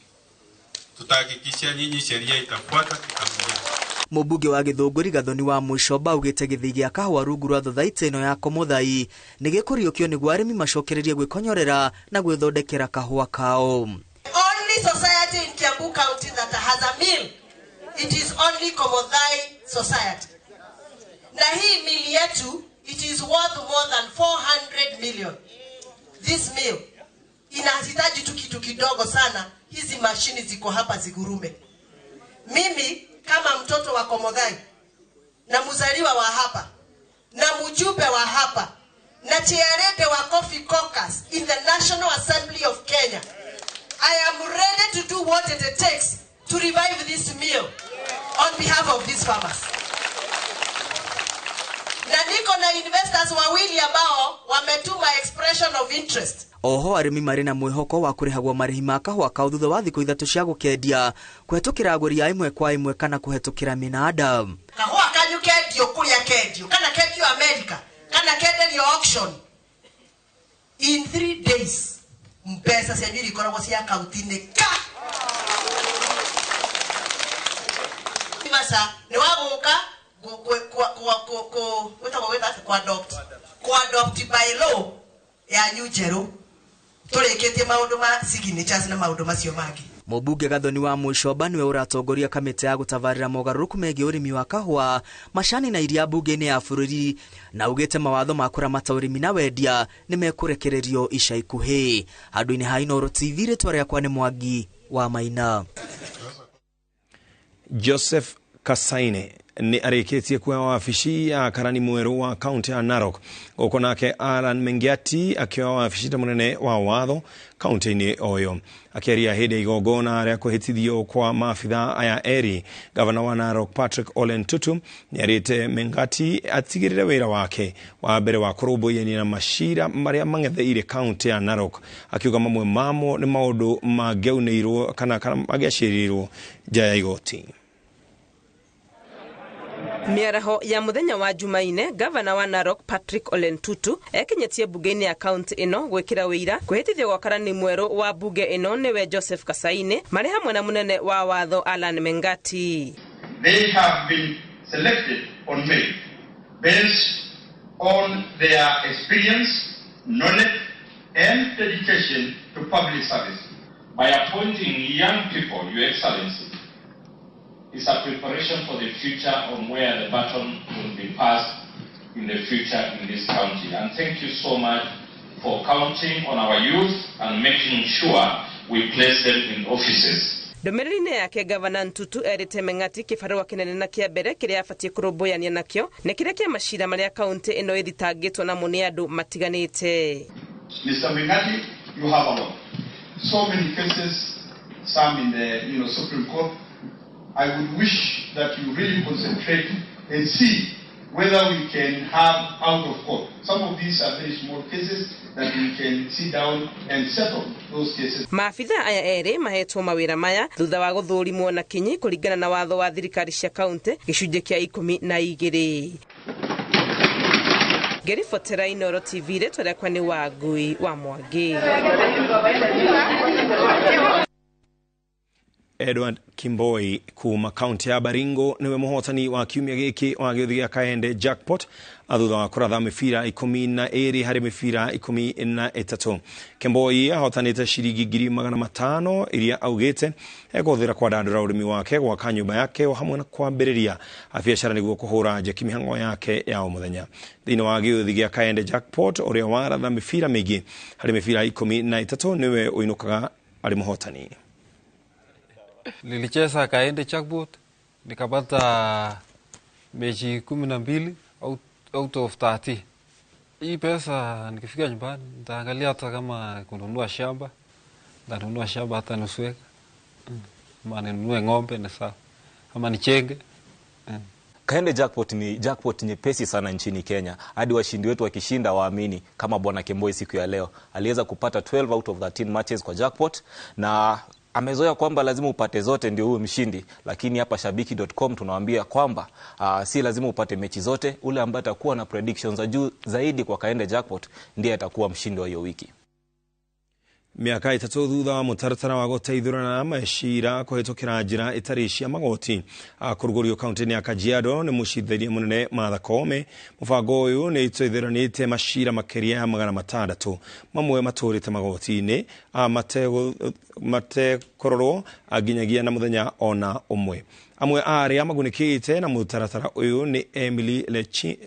tutahakikisha nyinyi sheria itafuata kikamilifu. Mũmbunge wa Gĩthũngũri Gathoni wa Mũcomba augĩte gĩthii gĩa kahũa rungu rwa thothaitĩ ĩno ya Komuthai nĩ gĩkũriũkio nĩguo arĩmi macokererie gwĩkonyorera na gwĩthondekera kahũa kao. Only society in Kiambu County that has a mill, it is only Komuthai Society. Na hii mill yetu, it is worth more than 400 million. This mill inahitaji tu kitu kidogo sana, hizi mashini ziko hapa zigurume. Mimi kama mtoto wa Komuthai na mzaliwa wa hapa na mjumbe wa hapa na chairlady wa Coffee Caucus in the National Assembly of Kenya, I am ready to do what it takes to revive this mill on behalf of these farmers. Na niko na investors wawili ambao wametuma expression of interest. Oho arĩmi marĩ na mwĩhoko wa kũrĩhagwo marĩhi ma kahũa kao thutha wa thikũ 3 cia gũkendia kũhetũkĩra agũri a ĩmwe kwa ĩmwe kana kũhetũkĩra mĩnanda. Kahũa kanyu kendio kũrĩa kendio kana kendio America kana kenderio auction in 3 days mbeca cianyu ikoragwo cia akaunti-inĩ ka masa nĩ wagũka ku adopt by law yanyu njerũ tũrĩkĩtie maũndũ ma signatures na maũndũ macio mangĩ. Mũmbunge Gathoni wa Mũcomba nĩwe ũratongoria kamĩtĩ ya gũtabarĩra mogarũrũku megiĩ ũrĩmi wa kahũa, macani na iria mbunge-inĩ ya bũrũri, na augĩte mawatho ma kũramata ũrĩmi na wendia nĩ mekũrekererio ica ikuhĩ. Handũ-inĩ ha Inooro TV, rĩtwa rĩakwa nĩ Mwangi wa Maina. Joseph Kasaine nĩ arĩkĩtie kuoya wabici ya karani mwerũ wa kaunti ya Narok, gũkũ nake Alan Mengiati akĩoya wabici ta mũnene wa watho kaunti-inĩ oyo. Akĩaria hĩndĩ ya igongona rĩa kũhĩtithio kwa maabitha aya erĩ, gavana wa Narok Patrick Ole Ntutu nĩarĩte Mengati atigĩrĩre wĩra wake wa mbere wa kũrũmbũyania na macira marĩa mang'etheire kaunti ya Narok, akiuga mamwe mamo nĩ maũndũ mangĩaunĩirwo kana mangĩacirĩirwo nja ya igoti. Mĩaraho ya mũthenya wa Jumaine, gavana wa Narok Patrick Ole Ntutu ekinyetie bunge-inĩ ya kaunti ĩno gwĩkĩra wĩira kwĩhĩtithio gwa karani mwerũ wa bunge ĩno nĩwe Joseph Kasaine marĩ hamwe na mũnene wa watho Alan Mengati. They have been selected on merit based on their experience, knowledge and dedication to public service. By appointing young people, Your Excellency, is a preparation for the future on where the baton will be passed in the future in this county. And thank you so much for counting on our youth and making sure we place them in offices. Ndũmĩrĩri-inĩ yake gavana Ntutu erĩte Meng'ati kĩbarũa kĩnene na kĩa mbere kĩrĩa abatiĩ kũrũmbũyania nakĩo nĩ kĩrĩa kĩa macira marĩa kaunti ĩno ĩthitangĩtwo namo nĩ andũ matiganĩte. Mr. Meng'ati, you have a lot. So many cases, some in the Supreme Court. I would wish that you really concentrate and see whether we can have out of court. Some of these are very small cases that we can sit down and settle those cases. Maabitha aya erĩ mahetwo mawĩra maya thutha wa gũthũrimwo na kinyi kũringana na watho wa thirikari cia kaunti gĩcunjĩ kĩa 12. Ngĩribotera Inooro TV, rĩtwa rĩakwa nĩ Wangui wa Mwangi. Edward Kimboi kuma kaunti ya Baringo niwe muhotani wa kiumia giki wa gĩthĩ gĩa Kaende jackpot thutha wa kũratha mĩbira 12 harĩ mĩbira 13. Kimboi ahotanĩte ciringi 500,000 iria augĩte ekũhũthĩra kwandandũra ũrĩmi wake, gwaka nyũmba yake o hamwe na kwambĩrĩria biacara nĩguo kũhũra njeki mĩhang'o yake ya o mũthenya. Thĩinĩ wa gĩũthi gĩa Kaende jackpot ũrĩa waratha mĩbira mĩingĩ harĩ mĩbira 13 niwe ũinũkaga arĩ mũhotani. Nilicheza Kaende jackpot nikapata mechi 12 out of 30. Hii pesa nikifika nyumbani nitaangalia hata kama kununua shamba, nitanunua shamba hata nusu eka. Ama ninunue ng'ombe ni sawa, ama nichenge. Kaende Jackpot ni jackpot nyepesi sana nchini Kenya. Hadi washindi wetu wakishinda waamini, kama Bwana Kemboi siku ya leo aliweza kupata 12 out of 13 matches kwa jackpot, na amezoea kwamba lazima upate zote ndio uwe mshindi, lakini hapa shabiki.com tunawaambia kwamba si lazima upate mechi zote. Ule ambaye atakuwa na predictions za juu zaidi kwa Kaende Jackpot ndiye atakuwa mshindi wa hiyo wiki. Mĩaka 3 thutha wa mũtaratara wa gũteithũrana macira kũhĩtũkĩra njĩra ĩtarĩ cia magoti kũrugũrio kaunti-inĩ ya Kajiado nĩ mũcirithania mũnene Martha Koome. Mũbango ũyũ nĩ ĩteithũranĩte macira makĩria ya 600 mamwe matũrĩte magoti-inĩ matekũrorwo nginyagia na mũthenya ona ũmwe. Amwe a arĩa magunĩkĩte na mũtaratara ũyũ nĩ Emily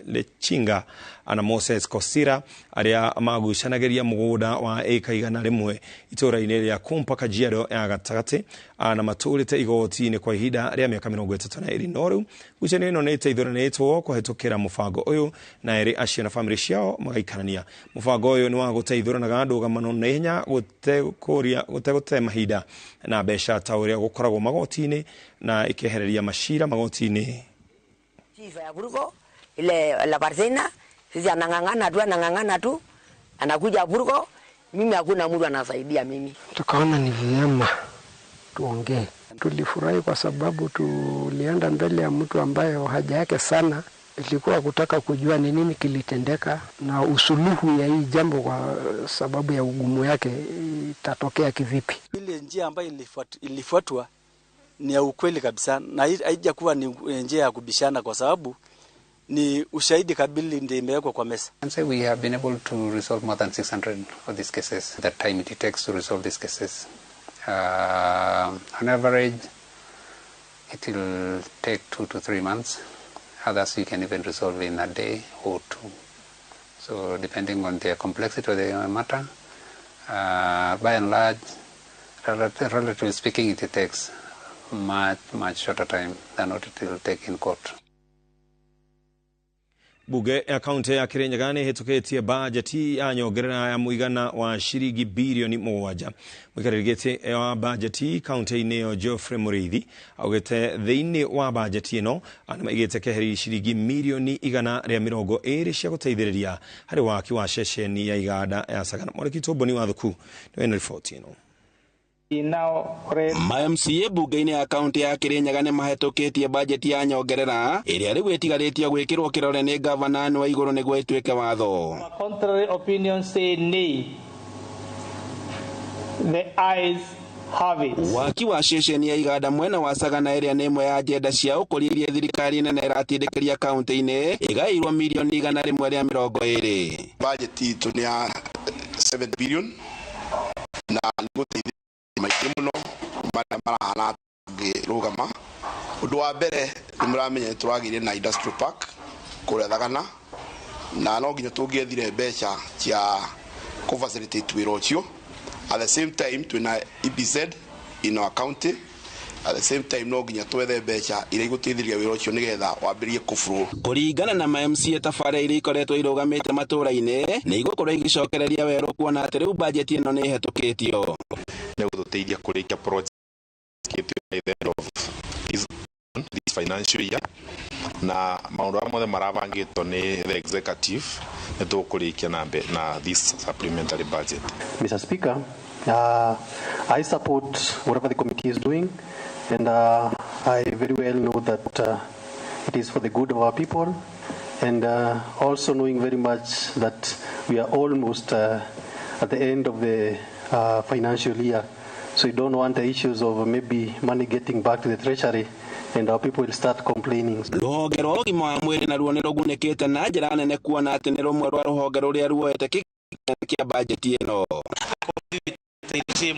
Lechinga na Moses Kosira arĩa magucanagĩria mũgũnda wa ĩka 100 itũũra-inĩ rĩa Kumpa Kajiado ya gatagatĩ na matũrĩte igoti-inĩ kwa ihinda rĩa mĩaka 32. No rĩu ngucanio ĩno nĩ ĩteithũranĩtwo kũhĩtũkĩra mũbango ũyũ na erĩ acio na bamĩrĩ ciao magaikarania. Mũbango ũyũ nĩ wa gũteithũranaga ndũgamano na ihenya gũtegũte mahinda na mbeca ta ũrĩa gũkoragwo magoti-inĩ na ikehereria macira magoti-inĩ. Chifa ya Burgo ile la Barcena sisi anang'ang'ana tu anakuja Burgo, mimi hakuna mtu anasaidia mimi. Tukaona ni vyema tuongee. Tulifurahi kwa sababu tulienda mbele ya mtu ambaye haja yake sana ilikuwa kutaka kujua ni nini kilitendeka na usuluhu ya hii jambo kwa sababu ya ugumu yake itatokea kivipi. Ile njia ambayo ilifuatwa ni ya ukweli kabisa na haijakuwa ni njia ya kubishana kwa sababu ni ushahidi kabili ndio imewekwa kwa meza. And say we have been able to resolve more than 600 of these cases. The time it takes to resolve these cases, on average it will take 2 to 3 months. Others you can even resolve in a day or two. So depending on the complexity of the matter, by and large, relatively speaking, it takes much, much shorter time than what it will take in court. Bunge ya kaunti ya Kirinyaga nĩ ĩhĩtũkĩtie bajeti ya nyongerera ya mũigana wa ciringi birioni 7. Mũikarĩri gĩtĩ wa bajeti kaunti-inĩ ĩyo Geoffrey Mũrĩithi augĩte thĩinĩ wa bajeti ĩno nĩmaigĩte keheri ciringi mirioni 120 cia gũteithĩrĩria harĩ waki wa ceceni ya iganda ya Sagana. Mwarĩki Tũmboni wa Thuku nĩwe na riboti ĩno. Ma MCA bunge-inĩ ya kaunti ya Kirinyaga nĩ mahĩtũkĩtie bajeti ya nyongerera ĩrĩa rĩu ĩtigarĩtio gwĩkĩrwo kĩrore nĩ gavana wa igũrũ nĩguo ĩtuĩke watho. Contrary opinion say nay. The ayes have it. Waki wa ceceni ya iganda mwena wa Sagana ĩrĩa nĩ ĩmwe ya agenda cia ũkũria iria thirikari nene ĩratindĩkĩria kaunti-inĩ ĩgaĩirwo mirioni 120. Bajeti itũ nĩ ya 7 billion na nĩgũteithia maingĩ mũno marĩa marahana tũngĩrũgama. Ũndũ wa mbere nĩ mũramenya nĩ tũragĩire na industrial park kũrĩa Thagana na no nginya tũngĩethire mbeca cia kũ facilitate wĩra ũcio. At the same time twĩna EPZ in our county. At the same time no nginya twethe mbeca iria igũteithĩrĩria wĩra ũcio nĩgetha wambĩrĩrie kũflow. Kũringana na ma MCA tabarĩra iria ikoretwo irũgamĩte matũũra-inĩ nĩ igũkorwo igĩcokereria werũ kuona atĩ rĩu bajeti ĩno nĩ ĩhetũkĩtio. Nĩ gũtũteithia kũrĩkia project by the end of this financial year na maũndũ marĩa mothe marabangĩtwo nĩ the executive nĩ tũkũrĩkia na this supplementary budget. Mr. Speaker, I support whatever the committee is doing, and I very well know that it is for the good of our people, and also knowing very much that we are almost at the end of the financial year, so you don't want the issues of maybe money getting back to the treasury and our people will start complaining. Rũhonge rwa ũgima wa mwĩrĩ naruo nĩ rũgunĩkĩte na njĩra nene kuona atĩ nĩ rũmwe rwa rũhonge rũrĩa ruoete kĩgĩna kĩa bajeti ĩno.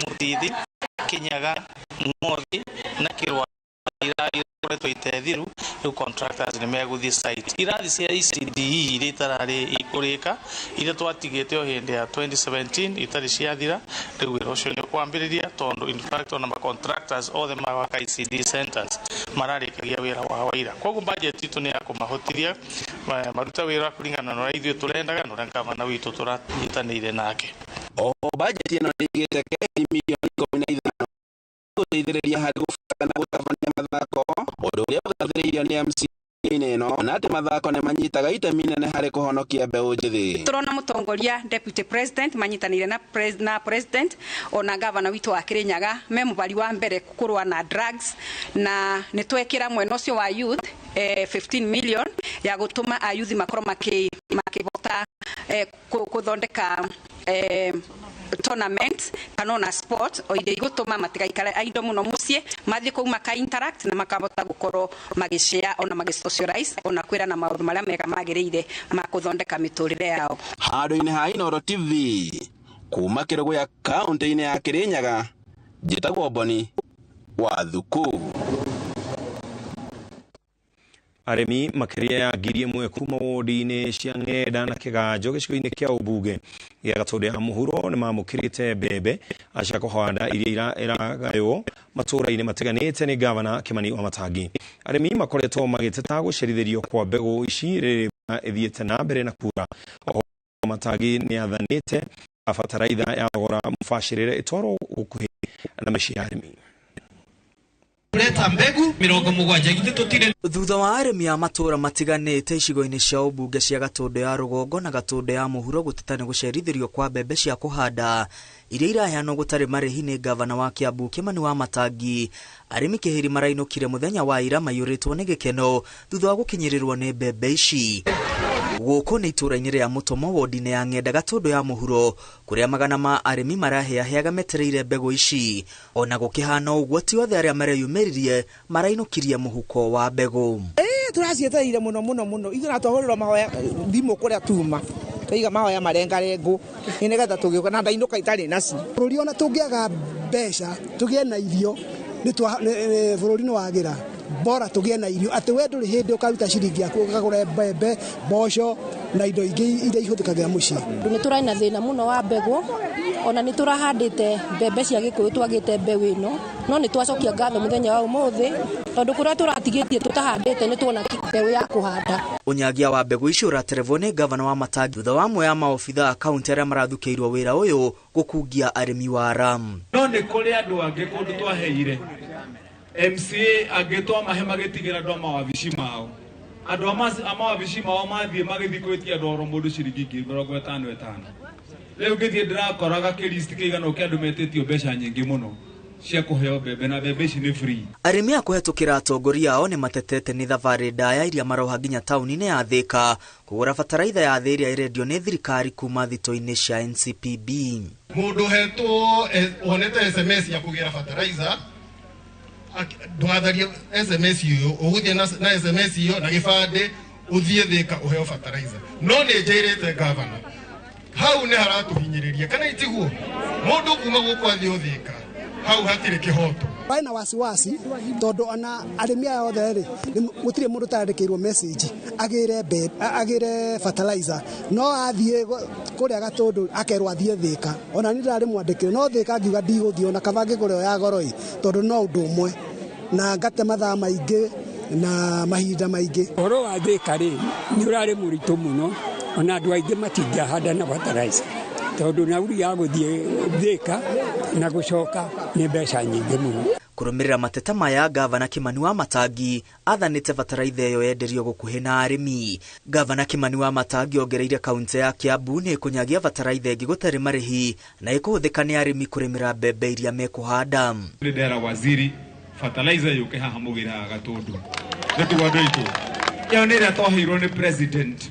Mutithi Kinyaga Ng'othi na Kirwa irakoretwo itethiru riu contractors ni meguthie site irathi cia ECDE iria itararĩ ikũrĩka iria twatigĩte o hĩndĩ ya 2017 itarĩ ciathira rĩu wĩra ũcio nĩ ũkwambĩrĩria tondũ in fact ona ma contractors othe magwaka ECD centers mararĩkagia wĩra wa ira. Koguo budget itũ nĩ ya kũmahotithia maruta wĩra kũringana na ũrĩa ithuĩ tũrendaga na ũrĩa gavana witũ tũranyitanĩire nake. O budget ĩno nĩ ĩigĩte keheri mirioni 15 gũteithĩrĩria harĩ gũbanga na gũtabania mathako ũndũ ũrĩa ũgathĩrĩirio nĩ MC Ĩno na atĩ mathako nĩ manyitaga itemi inene harĩ kũhonokia mbeũ njĩthĩ. Turona mutongoria deputy president manyitanire na president ona governor witũ wa Kirinyaga me mubari wa mbere kurwa na drugs na nĩ twekira mwena ũcio wa youth 15 million ya gutuma a youth makorwo makivota kuthondeka tournament kana ona sport o iria igutuma matigaikare aindo muno mucii mathie kuu maka interact na makabota gukorwo magishare ona magisocialize ona kwirana maundu maria mega magiriire ma kuthondeka miturire yao. Handũ-inĩ ha Inooro TV kuma Kĩrũgũya kaunti-inĩ ya Kirinyaga, njĩtagwo Boni wa Thuku. Arĩmi makĩria ya 1,000 kuma wodi-inĩ cia Ng'enda na Kĩganjo gĩcigo-inĩ kĩa ũmbunge gĩa Gatũndũ ya Mũhuro nĩ mamũkĩrĩte mbembe cia kũhanda iria iragaywo matũũra-inĩ matiganĩte nĩ gavana Kĩmani Wamatangi. Arĩmi makoretwo magĩteta gũcerithĩrio kwa mbegũ ici rĩrĩ mbura ĩthiĩte na mbere na kura. Oho Wamatangi nĩ athanĩte bataraitha ya thogora mũbacĩrĩre ĩtwarwo gũkuhĩ na mĩciĩ ya arĩmi. Leta mbegu 70 tutire. Thutha wa arĩmi a matũũra matiganĩte icigo-inĩ cia ũmbunge cia Gatũndũ ya Rũgongo na Gatũndũ ya Mũhuro gũteta nĩ gũcerithĩrio kwa mbembe cia kũhanda iria iraheanwo gũtarĩ marĩhi nĩ gavana wa Kiambu Kĩmani Wamatangi, arĩmi kĩhĩri marainũkire mũthenya wa ira maiyũrĩtwo nĩ gĩkeno thutha wa gũkinyĩrĩrwo nĩ mbembe ici. Gũkũ nĩ itũũra-inĩ rĩa Mũtomo wodi-inĩ ya Ng'enda Gatũndũ ya Mũhuro kũrĩa magana ma arĩmi maraheaheaga metereire mbegũ ici. Ona gũkĩhana ũguo ti othe arĩa mareyumĩririe marainũkirie mũhuko wa mbegũ. Tũracietereire mũno mũno mũno ithuĩ na twahũrĩrwo mahoya thimũ kũrĩa tuma twaiga mahoya marengarengũ nĩgetha tũgĩũka na ndainũka itarĩ nacio. Bũrũri ona tũngĩaga mbeca tũgĩe na irio bũrũri nĩ wagĩra bora tũgĩe na irio atĩ we ndũrĩ hĩndĩ ũkaruta ciringi yaku ũkagũra mbembe mboco na indo ingĩ iria ihũthĩkagĩra mũciĩ. Nĩ tũrarĩ na thĩna mũno wa mbegũ ona nĩ tũrahandĩte mbembe cia Gĩkũyũ twagĩte mbeũ ĩno no nĩ twacokia ngatho mũthenya wa ũmũthĩ tondũ kũrĩa tũratigĩtie tũtahandĩte nĩ tuona mbeũ ya kũhanda. Ũnyagia wa mbegũ icio ũraterevwo nĩ gavana Wamatangi thutha wa amwe a maobitha a kaunti arĩa marathukĩirwo wĩra ũyũ gũkungia arĩmi wa Ram. No nĩ kũrĩ andũ angĩ kũndũ twaheire MCA angĩ twamahe magĩtigĩra andũ a mawabici mao andũ a mawabici mao mathiĩ magĩthiĩ gwĩtia andũ oro mũndũ ciringi 55,000. Rĩu ngĩthiĩ ndĩrakoraga kĩristi kĩigana ũkĩa andũ metĩtio mbeca nyingĩ mũno cia kũheo mbembe na mbembe ici nĩ free. Arĩmi a kũhetũkĩra atongoria ao nĩ matetete nĩ thabarĩ ndaya iria maroha nginya taũni-inĩ ya Thĩka kũgũra bataraitha ya thĩ ĩrĩa ĩrendio nĩ thirikari kuma thito-inĩ cia NCPB. Mũndũ hetwo wonete SMS ya kũgĩra bataraitha ndũgatharie SMS ĩyo ũgũthiĩ na SMS ĩyo na gĩbandĩ ũthiĩ Thĩka ũheo bataraitha. No nĩ njĩrĩte gavana hau nĩ haratũhinyĩrĩria kana itiguo mũndũ kuma gũkũ athiĩ Thĩka hau hatirĩ kĩhoto. Barĩ na wasiwasi tondũ ona arĩmi aya othe rĩ gũtirĩ mũndũ ũtarandĩkĩirwo message agĩre agĩre fertilizer no athiĩ kũrĩa Gatũndũ akerwo athiĩ Thĩka. Ona niĩ ndarĩ mwandĩkĩre no Thĩka ngiuga ndigũthiĩ ona kaba ngĩgũre ya goro ĩ tondũ no ũndũ ũmwe na ngate mathaa maingĩ na mahinda maingĩ. Ũhoro wa Thĩka rĩ nĩ ũrarĩ mũritũ mũno ona andũ aingĩ matingĩahanda na fertilizer tondũ nauri ya gũthiĩ Thĩka na gũcoka nĩ mbeca nyingĩ mũno. Kũrũmĩrĩra mateta maya gavana Kĩmani Wamatangi athanĩte bataraitha ĩyo yenderio gũkuhĩ na arĩmi. Gavana Kĩmani Wamatangi ongereire kaunti ya Kiambu nĩ ĩkũnyagia bataraitha ĩngĩ gũtarĩ marĩhi na ĩkũhũthĩka nĩ arĩmi kũrĩmĩra mbembe iria mekũhanda. Ndĩrera waziri fertilizer yũke haha mũgĩraga Gatũndũ nĩtiguo andũ aitũ ĩyo nĩ ĩrĩa twaheirwo nĩ president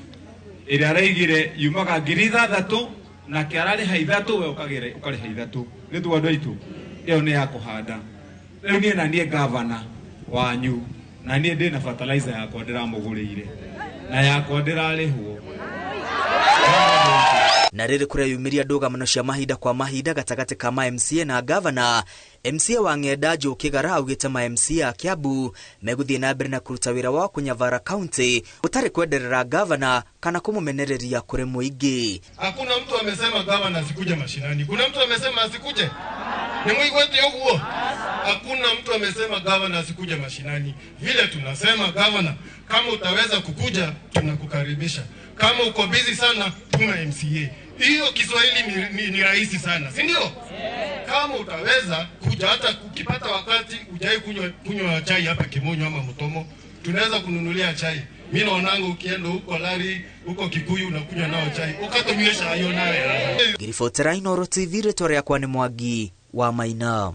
ĩrĩa araigire yumaga 6,000 nake ararĩha 3 we ũkarĩha 3 nĩtiguo andũ aitũ ĩyo nĩ ya kũhanda. Rĩu niĩ na niĩ gavana wanyu na niĩ ndĩna fertilizer yakwa ndĩramũgũrĩire na yakwa ndĩrarĩhwo. Na rĩrĩ kũreyumĩria ndũgamano cia mahinda kwa mahinda gatagatĩ ka ma MCA na gavana, MCA wa Ng'enda Joe Kĩgara augĩte ma MCA a Kiambu megũthiĩ na mbere na kũruta wĩra wao kũnyavara kaunti ũtarĩ kwenderera gavana kana kũmũmenereria kũrĩ mũingĩ. Hakuna mtu amesema gavana asikuje mashinani. Kuna mtu amesema asikuje? Ni mwigwete ũguo? Hakuna mtu amesema gavana asikuje mashinani. Vile tunasema gavana, kama utaweza kukuja tunakukaribisha. Kama uko busy sana tuna MCA. Hiyo Kiswahili ni rahisi sana, si ndio? Kama utaweza kuja, hata ukipata wakati ujai kunywa chai hapa Kimonyo ama Mutomo, Tunaweza kununulia chai. Mimi naonanga ukienda huko Lari, huko Kikuyu unakunywa nao chai. Ukatunywesha hayo nawe. Ngiribotera Inooro TV, rĩtwa rĩakwa nĩ Mwangi wa Maina.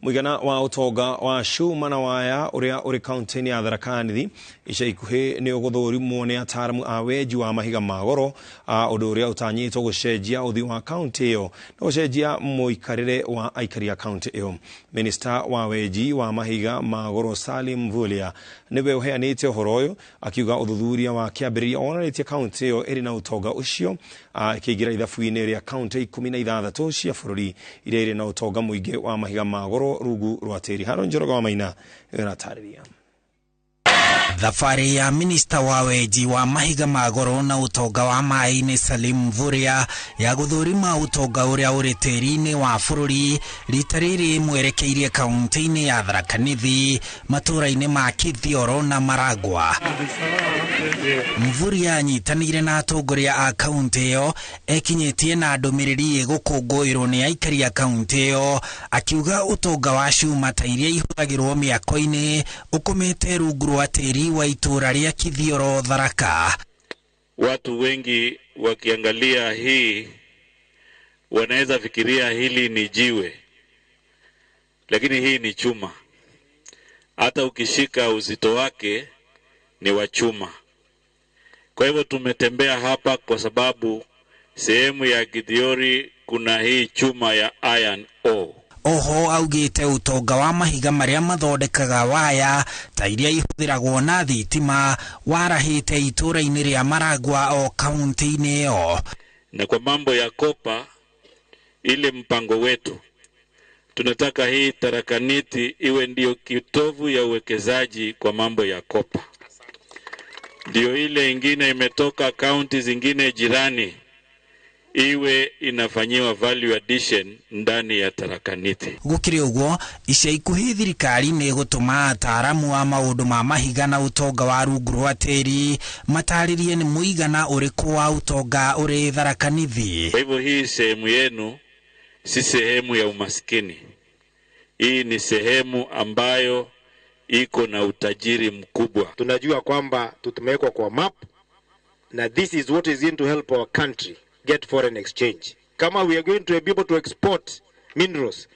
Mũigana wa ũtonga wa cuma na waya ũrĩa ũrĩ kaunti-inĩ ya Tharaka Nithi ica ikuhĩ nĩ ũgũthũrimwo nĩ ataaramu a wenji wa mahiga ma goro, ũndũ ũrĩa ũtanyĩtwo gũcenjia ũthiũ wa kaunti ĩyo na gũcenjia mũikarĩre wa aikari a kaunti ĩyo. Minista wa wenji wa mahiga ma goro Salim Mvurya nĩwe ũheanĩte ũhoro ũyũ, akiuga ũthuthuria wa kĩambĩrĩria wonanĩtie kaunti ĩyo ĩrĩ na ũtonga ũcio, ĩkĩingĩra ithabu-inĩ rĩa kaunti 16 cia bũrũri iria irĩ na ũtonga mũingĩ wa mahiga ma goro rungu rwa tĩri. Haron Njoroge wa Maina nĩwe. Thabarĩ ya minista wa wenji wa mahiga ma goro na ũtonga wa maĩ-inĩ Salim Mvurya ya gũthũrima ũtonga ũrĩa ũrĩ tĩri-inĩ wa bũrũri rita rĩrĩ mwerekeirie kaunti-inĩ ya Tharaka Nithi matũũra-inĩ ma Kithioro na Maragwa. Mvurya anyitanĩire na atongoria a kaunti ĩyo ekinyĩtie na ndũmĩrĩri ĩgũkũngũĩrwo nĩ aikari a kaunti ĩyo, akiuga ũtonga wa cuma ta iria ihũthagĩrwo mĩako-inĩ ũkomete rungu rwa tĩri wa itũũra rĩa Kithioro Tharaka. Watu wengi wakiangalia hii wanaweza fikiria hili ni jiwe, lakini hii ni chuma. Hata ukishika uzito wake ni wa chuma. Kwa hivyo tumetembea hapa kwa sababu sehemu ya Githiori kuna hii chuma ya iron ore. Oho augite utonga wa mahiga maria mathondekaga waya ta iria ihũthĩragwo na thitima warahĩte itũũra-inĩ rĩa Maragwa o kaunti-inĩ ĩyo. Na kwa mambo ya kopa, ile mpango wetu tunataka hii Tharaka Nithi iwe ndio kitovu ya uwekezaji kwa mambo ya kopa. Ndio ile ingine imetoka kaunti zingine jirani iwe inafanyiwa value addition ndani ya Tharaka Nithi. Gukiri uguo, ica ikuhĩ thirikari nĩ ĩgũtũma ataaramu a maũndũ ma mahiga na ũtonga wa rungu rwa tĩri matarĩrie nĩ mũigana ũrĩkũ wa ũtonga ũrĩ Tharaka Nithi. Kwa hivyo hii sehemu yenu si sehemu ya umaskini. Hii ni sehemu ambayo iko na utajiri mkubwa. Tunajua kwamba tutumewekwa kwa map na this is what is going to help our country get foreign exchange. Kama we are going to be able to export minerals,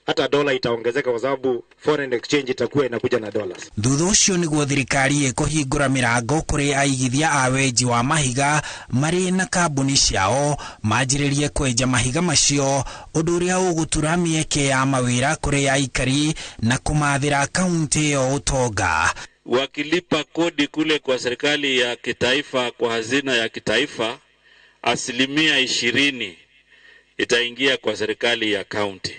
hata dola itaongezeka kwa sababu foreign exchange itakuwa inakuja na dollars. Thutha ũcio nĩguo thirikari ĩkũhingũra mĩrango kũrĩ aigithia a wenji wa mahiga marĩ na kambuni ciao manjĩrĩrie kwenja mahiga macio, ũndũ ũrĩa ũgũtura mĩeke ya mawĩra kũrĩ aikari na kũmathĩra kaunti ĩyo ũtonga. Wakilipa kodi kule kwa serikali ya kitaifa, kwa hazina ya kitaifa, 20% itaingia kwa serikali ya kaunti.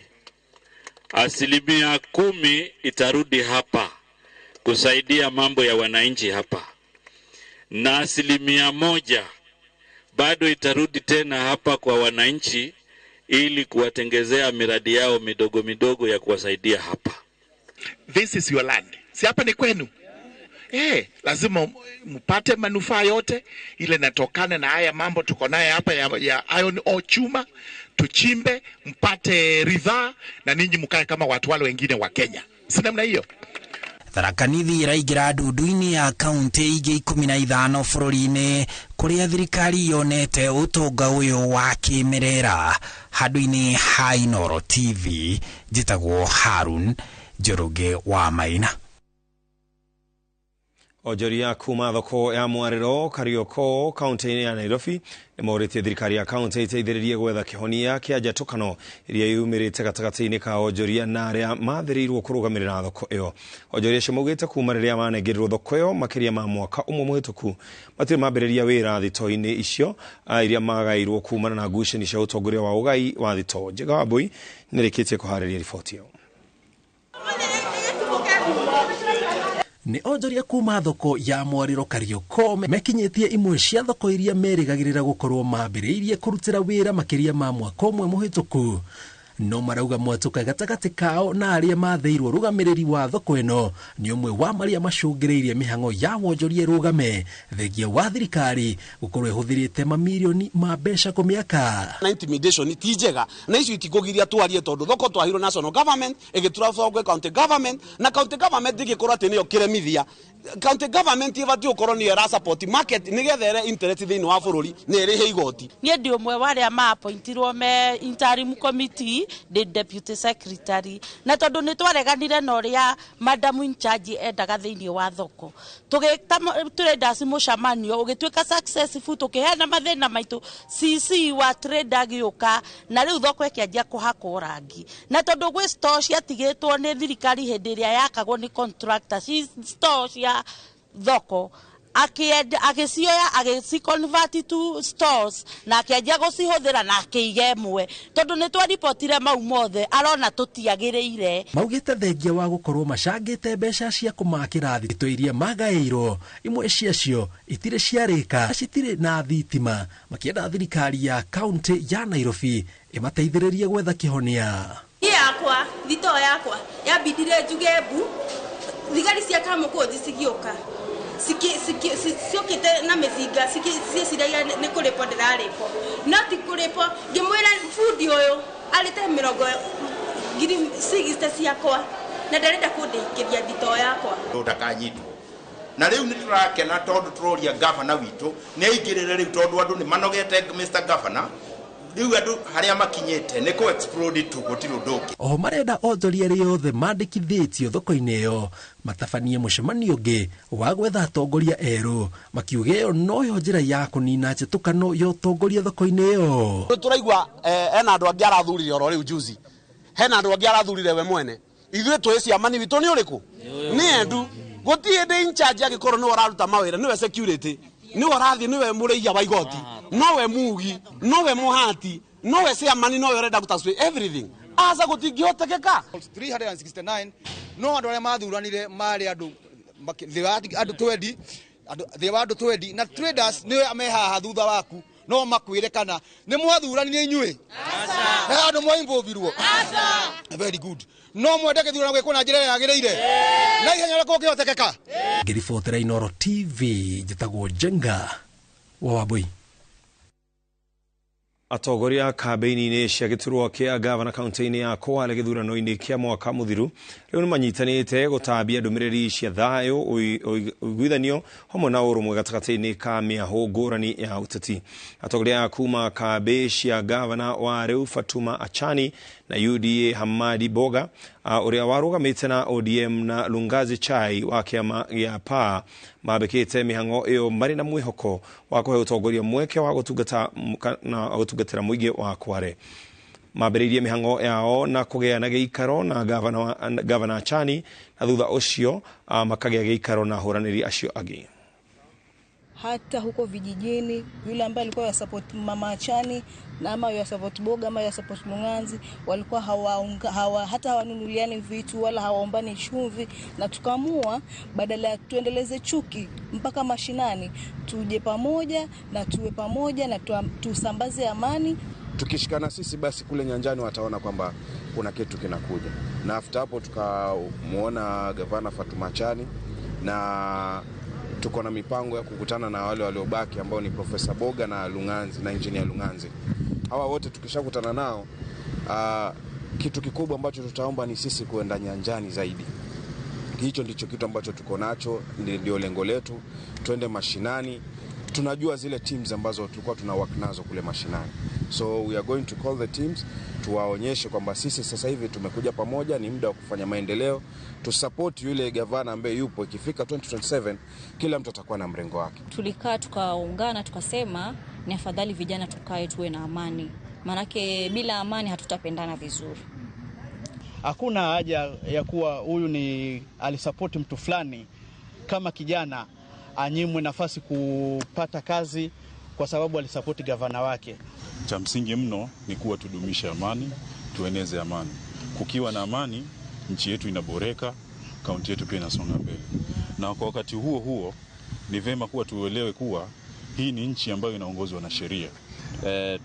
10% itarudi hapa kusaidia mambo ya wananchi hapa, na 1% bado itarudi tena hapa kwa wananchi ili kuwatengezea miradi yao midogo midogo ya kuwasaidia hapa. This is your land. Si hapa ni kwenu? Lazima mpate manufaa yote ile natokana na haya mambo tuko naye hapa ya iron ore chuma, tuchimbe mpate ridhaa na ninyi mkae kama watu wale wengine wa Kenya. Si namna hiyo? Tharaka Nithi ĩraingĩra ndundu-inĩ ya kaunti ingĩ 15 bũrũri-inĩ kũrĩa thirikari yonete ũtonga ũyũ wa kĩmerera. Handũ-inĩ ha Inooro TV, njĩtagwo Harun Njoroge wa Maina. Onjoria kuma thoko ya Mwarĩro Karioko kaunti-inĩ ya Nairobi nĩmorĩtie thirikari ya kaunti ĩteithĩrĩrie gwetha kĩhonia kĩa njatũkano iria yumĩrĩte gatagatĩ-inĩ ka onjoria na arĩa mathĩrĩirwo kũrũgamĩrĩra thoko ĩyo. Onjoria acio maugĩte kuma rĩrĩa manengerirwo thoko ĩyo makĩria ma mwaka ũmwe mũhĩtũku matirĩ mambĩrĩria wĩra thito-inĩ icio iria magairwo kumana na ngucanio cia ũtongoria wa ũgai wa thito. Njega Wambui nĩrĩkĩtie kũharĩria riboti ĩyo. Nĩ onjoria kuma thoko ya Mwarĩro Karioko mekinyĩtie imwe cia thoko iria merĩgagĩrĩra gũkorwo mambĩrĩirie kũrutĩra wĩra makĩria ma mwaka ũmwe mũhĩtũku. No marauga mwatũka gatagatĩ kao na arĩa mathĩirwo rũgamĩrĩri wa thoko ĩno nĩ ũmwe wa marĩa macũngĩrĩirie mĩhang'o ya wonjoria ĩrũgame, thengia wa thirikari gũkorwo ĩhũthĩrĩte mamirioni ma mbeca kũmĩaka. Na intimidation ti njega, na icio itikũgiria twarie tondũ thoko twahirwo national government ĩgĩtura gwĩ county government, na county government ĩgĩkorwo atĩ nĩyo kĩremithia. County government ĩbatiĩ gũkorwo nĩyo ĩra support market nĩgetha ĩre interest thĩinĩ wa bũrũri na ĩrĩhe igoti. Niĩ ndĩ ũmwe wa arĩa ma-appointirwo me interim committee, ndĩ deputy secretary, na tondũ nĩ twareganire na ũrĩa madam in charge endaga thĩinĩ wa thoko, tũgĩta traders mũcemanio ũgĩtuĩka successful, tũkĩheana mathĩna maitũ. CC wa trade agĩũka na rĩu thoko ĩkĩanjia kũhakwo rangi, na tondũ gwĩ store ciatigĩtwo nĩ thirikari hĩndĩ ĩrĩa yakagwo nĩ contractor, store cia thoko agĩcioya agĩciconvert to stores na akĩanjia gũcihũthĩra na akĩiga ĩmwe, tondũ nĩ twaribotire mau mothe arona tũtiagĩrĩire. Maugĩte thengia wa gũkorwo macangĩte mbeca cia kũmakĩra thitũ iria magaĩirwo, imwe ciacio itirĩ ciarĩka, citirĩ na thitima, makĩenda thirikari ya kaunti ya Nairobi ĩmateithĩrĩrie gwetha kĩhonia. Niĩ yakwa thitoo yakwa yambindire njuge mbu, thigari cia Kamũkũnji cigĩũka ciũkĩte na mĩcinga cieciragia nĩ kũrĩpwo ndĩrarĩpwo, no ti kũrĩpwo. Ngĩmwĩra bundi ũyũ arĩte 60,000 ciakwa na ndarenda kũndĩkĩria thitoo yakwa. Ndakanyitwo na rĩu nĩ tũrakena tondũ tũroria gavana witũ nĩ aingĩrĩre rĩu, tondũ andũ nĩ manogete. Mr Governor, rĩu andũ harĩa makinyĩte nĩ kũ explode tu, gũtirĩ ũndũ ũngĩ. Oho marenda onjoria arĩa othe mandĩkithĩtio thoko-inĩ ĩyo matabanie mũcemanio ũngĩ wa gwetha atongoria erũ, makiuga ĩyo noyo njĩra ya kũnina njĩtũkano ya ũtongoria thoko-inĩ ĩyo. Tũraigua hena andũ angĩ arathurire oro rĩu juzi, hena andũ angĩ arathurire we mwene. Ithuĩ twĩ ciamani witũ nĩ ũrĩkũ? Nĩ endu. Gũtirĩ hĩndĩ in charge angĩkorwo nĩwe ũraruta mawĩra, nĩwe security, nĩwe ũrathiĩ, nĩwe mũrĩiya wa igoti, nowe mugi, nowe mũhati, nowe ciamani, nowe ũrenda gũtacuĩ everything. Aca gũtingĩhotekeka. 369 no andũ arĩa mathuranire marĩ andũ thĩ wa andũ 20, thĩ wa andũ 20, na traders nĩwe me haha thutha waku no makwĩre kana nĩ mwathuranire inyuĩ. He andũ mwainvolvirwo. Very good. No mwende gĩthurano gwĩkwo na njĩra ĩrĩa yagĩrĩire na ihenya ũrĩa kũngĩhotekeka. Ngĩribotera Inooro TV, njĩtagwo Njenga wa Wambui. Atongoria kambĩini-inĩ cia gĩturwa kĩa gavana kaunti-inĩ ya Kwale gĩthurano-inĩ kĩa mwaka mũthiru rĩu nĩmanyitanĩte gũtambia ndũmĩrĩri cia thayũ, ũiguithanio hamwe na ũrũmwe gatagatĩ-inĩ ka mĩahũ ngũrani ya ũteti. Atongoria kuma kambĩ cia gavana wa rĩu Fatuma Achani na UDA Hamadi Boga ũrĩa warũgamĩte na ODM na Lungazi Chai wa kĩama gĩa PAA mambĩkĩte mĩhang'o ĩyo marĩ na mwĩhoko wa kũhe ũtongoria mweke wa gũtungata na gũtungatĩra mũingĩ wa Kwale. Mambĩrĩirie mĩhang'o yao na kũgĩa na gĩikaro na gavana Achani na thutha ũcio makagĩa gĩikaro na ahũranĩri acio angĩ. Hata huko vijijini yule ambaye alikuwa ya support mama Achani na ama ya support Boga ama ya support Lunganzi walikuwa hata hawanunuliani vitu wala hawaombani chumvi, na tukaamua badala ya tuendeleze chuki mpaka mashinani, tuje pamoja na tuwe pamoja na tusambaze amani. Tukishikana sisi basi kule nyanjani wataona kwamba kuna kitu kinakuja. Na after hapo tukamuona gavana Fatuma Achani na tuko na mipango ya kukutana na wale waliobaki ambao ni Profesa Boga na Lunganzi na Engineer Lunganzi. Hawa wote tukishakutana nao, kitu kikubwa ambacho tutaomba ni sisi kuenda nyanjani zaidi. Hicho ndicho kitu ambacho tuko nacho, ndio lengo letu, tuende mashinani. Tunajua zile teams ambazo tulikuwa tuna work nazo kule mashinani. So we are going to call the teams tuwaonyeshe kwamba sisi sasa hivi tumekuja pamoja, ni muda wa kufanya maendeleo, tu support yule gavana ambaye yupo. Ikifika 2027 kila mtu atakuwa na mrengo wake. Tulikaa tukaungana tukasema ni afadhali vijana tukae tuwe na amani, manake bila amani hatutapendana vizuri. Hakuna haja ya kuwa huyu ni alisupport mtu fulani kama kijana anyimwe nafasi kupata kazi kwa sababu alisupport gavana wake. Cha msingi mno ni kuwa tudumishe amani, tueneze amani. Kukiwa na amani, nchi yetu inaboreka, kaunti yetu pia inasonga mbele. Na kwa wakati huo huo ni vema kuwa tuelewe kuwa hii ni nchi ambayo inaongozwa na sheria.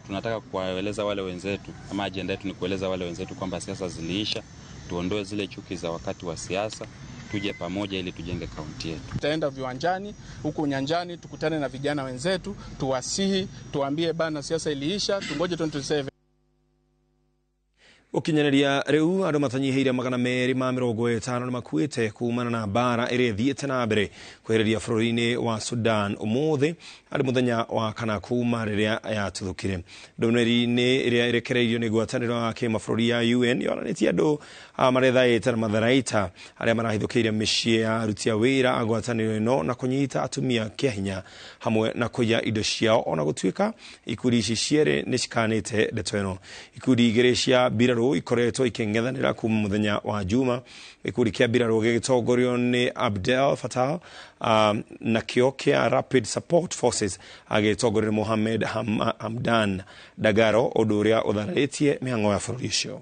Tunataka kuwaeleza wale wenzetu, ama ajenda yetu ni kueleza wale wenzetu kwamba siasa ziliisha, tuondoe zile chuki za wakati wa siasa, tuje pamoja ili tujenge kaunti yetu. Tutaenda viwanjani huku nyanjani, tukutane na vijana wenzetu, tuwasihi, tuambie bana, siasa iliisha, tungoje 2027. Gukinyanĩria rĩu andũ matanyihĩire 250 nĩ makuĩte kumana na mbara ĩrĩa ĩthiĩte na mbere kwĩhĩrĩria bũrũri-inĩ wa Sudan ũmũthĩ arĩ mũthenya wa kana kuma rĩrĩa yatuthũkire. Ndũmĩrĩri-inĩ ĩrĩa ĩrekereirio nĩ ngwatanĩro ya kĩmabũrũri ya UN yonanĩtie andũ marethaĩte na matharaita arĩa marahithũkĩire mĩciĩ ya aruti a wĩra a ngwatanĩro ĩno na kũnyita atumia kĩa hinya hamwe na kũiya indo ciao, ona gũtuĩka ikundi ici cierĩ nĩ cikanĩte ndeto ĩno. Ikundi igĩrĩ cia mbirarũ ikoretwo ikĩng'ethanĩra kuma mũthenya wa Juma, gĩkundi kĩa mbirarũ gĩgĩtongorio nĩ Abdel Fattah nakĩo kĩa Rapid Support Forces agĩtongorio nĩ Mohamed Hamdan Dagalo, ũndũ ũrĩa ũthararĩtie mĩhang'o ya bũrũri ũcio.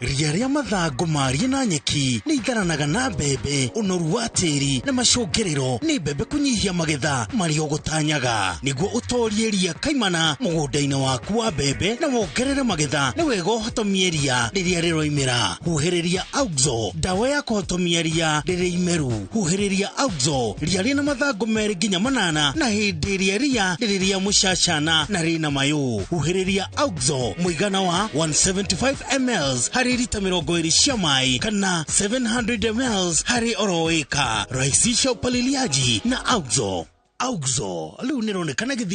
Ria rĩa mathangũ marie na nyeki nĩ itharanaga na mbembe, ũnoru wa tĩri na macũngĩrĩro nĩ mbembe kũnyihia magetha marĩa ũgũtanyaga. Nĩguo ũtorie ria kaimana mũgũnda-inĩ waku wa mbembe na wongerere magetha, nĩ wega ũhotomie ria rĩrĩa rĩroimĩra. Huhĩrĩria Auxo, ndawa ya kũhotomia ria rĩrĩ imeru. Huhĩrĩria Auxo ria rĩna mathangũ 2 nginya 8 na hĩndĩ ĩrĩa ria rĩrĩ rĩa mũcacana na rĩna mayũ. Huhĩrĩria Auxo mũigana wa 175 ml harĩ rita 20 cia maĩ kana 700 ml harĩ oro ĩka. Rahisisha upaliliaji na Auxo. Auxo rĩu nĩronekana gĩthimi.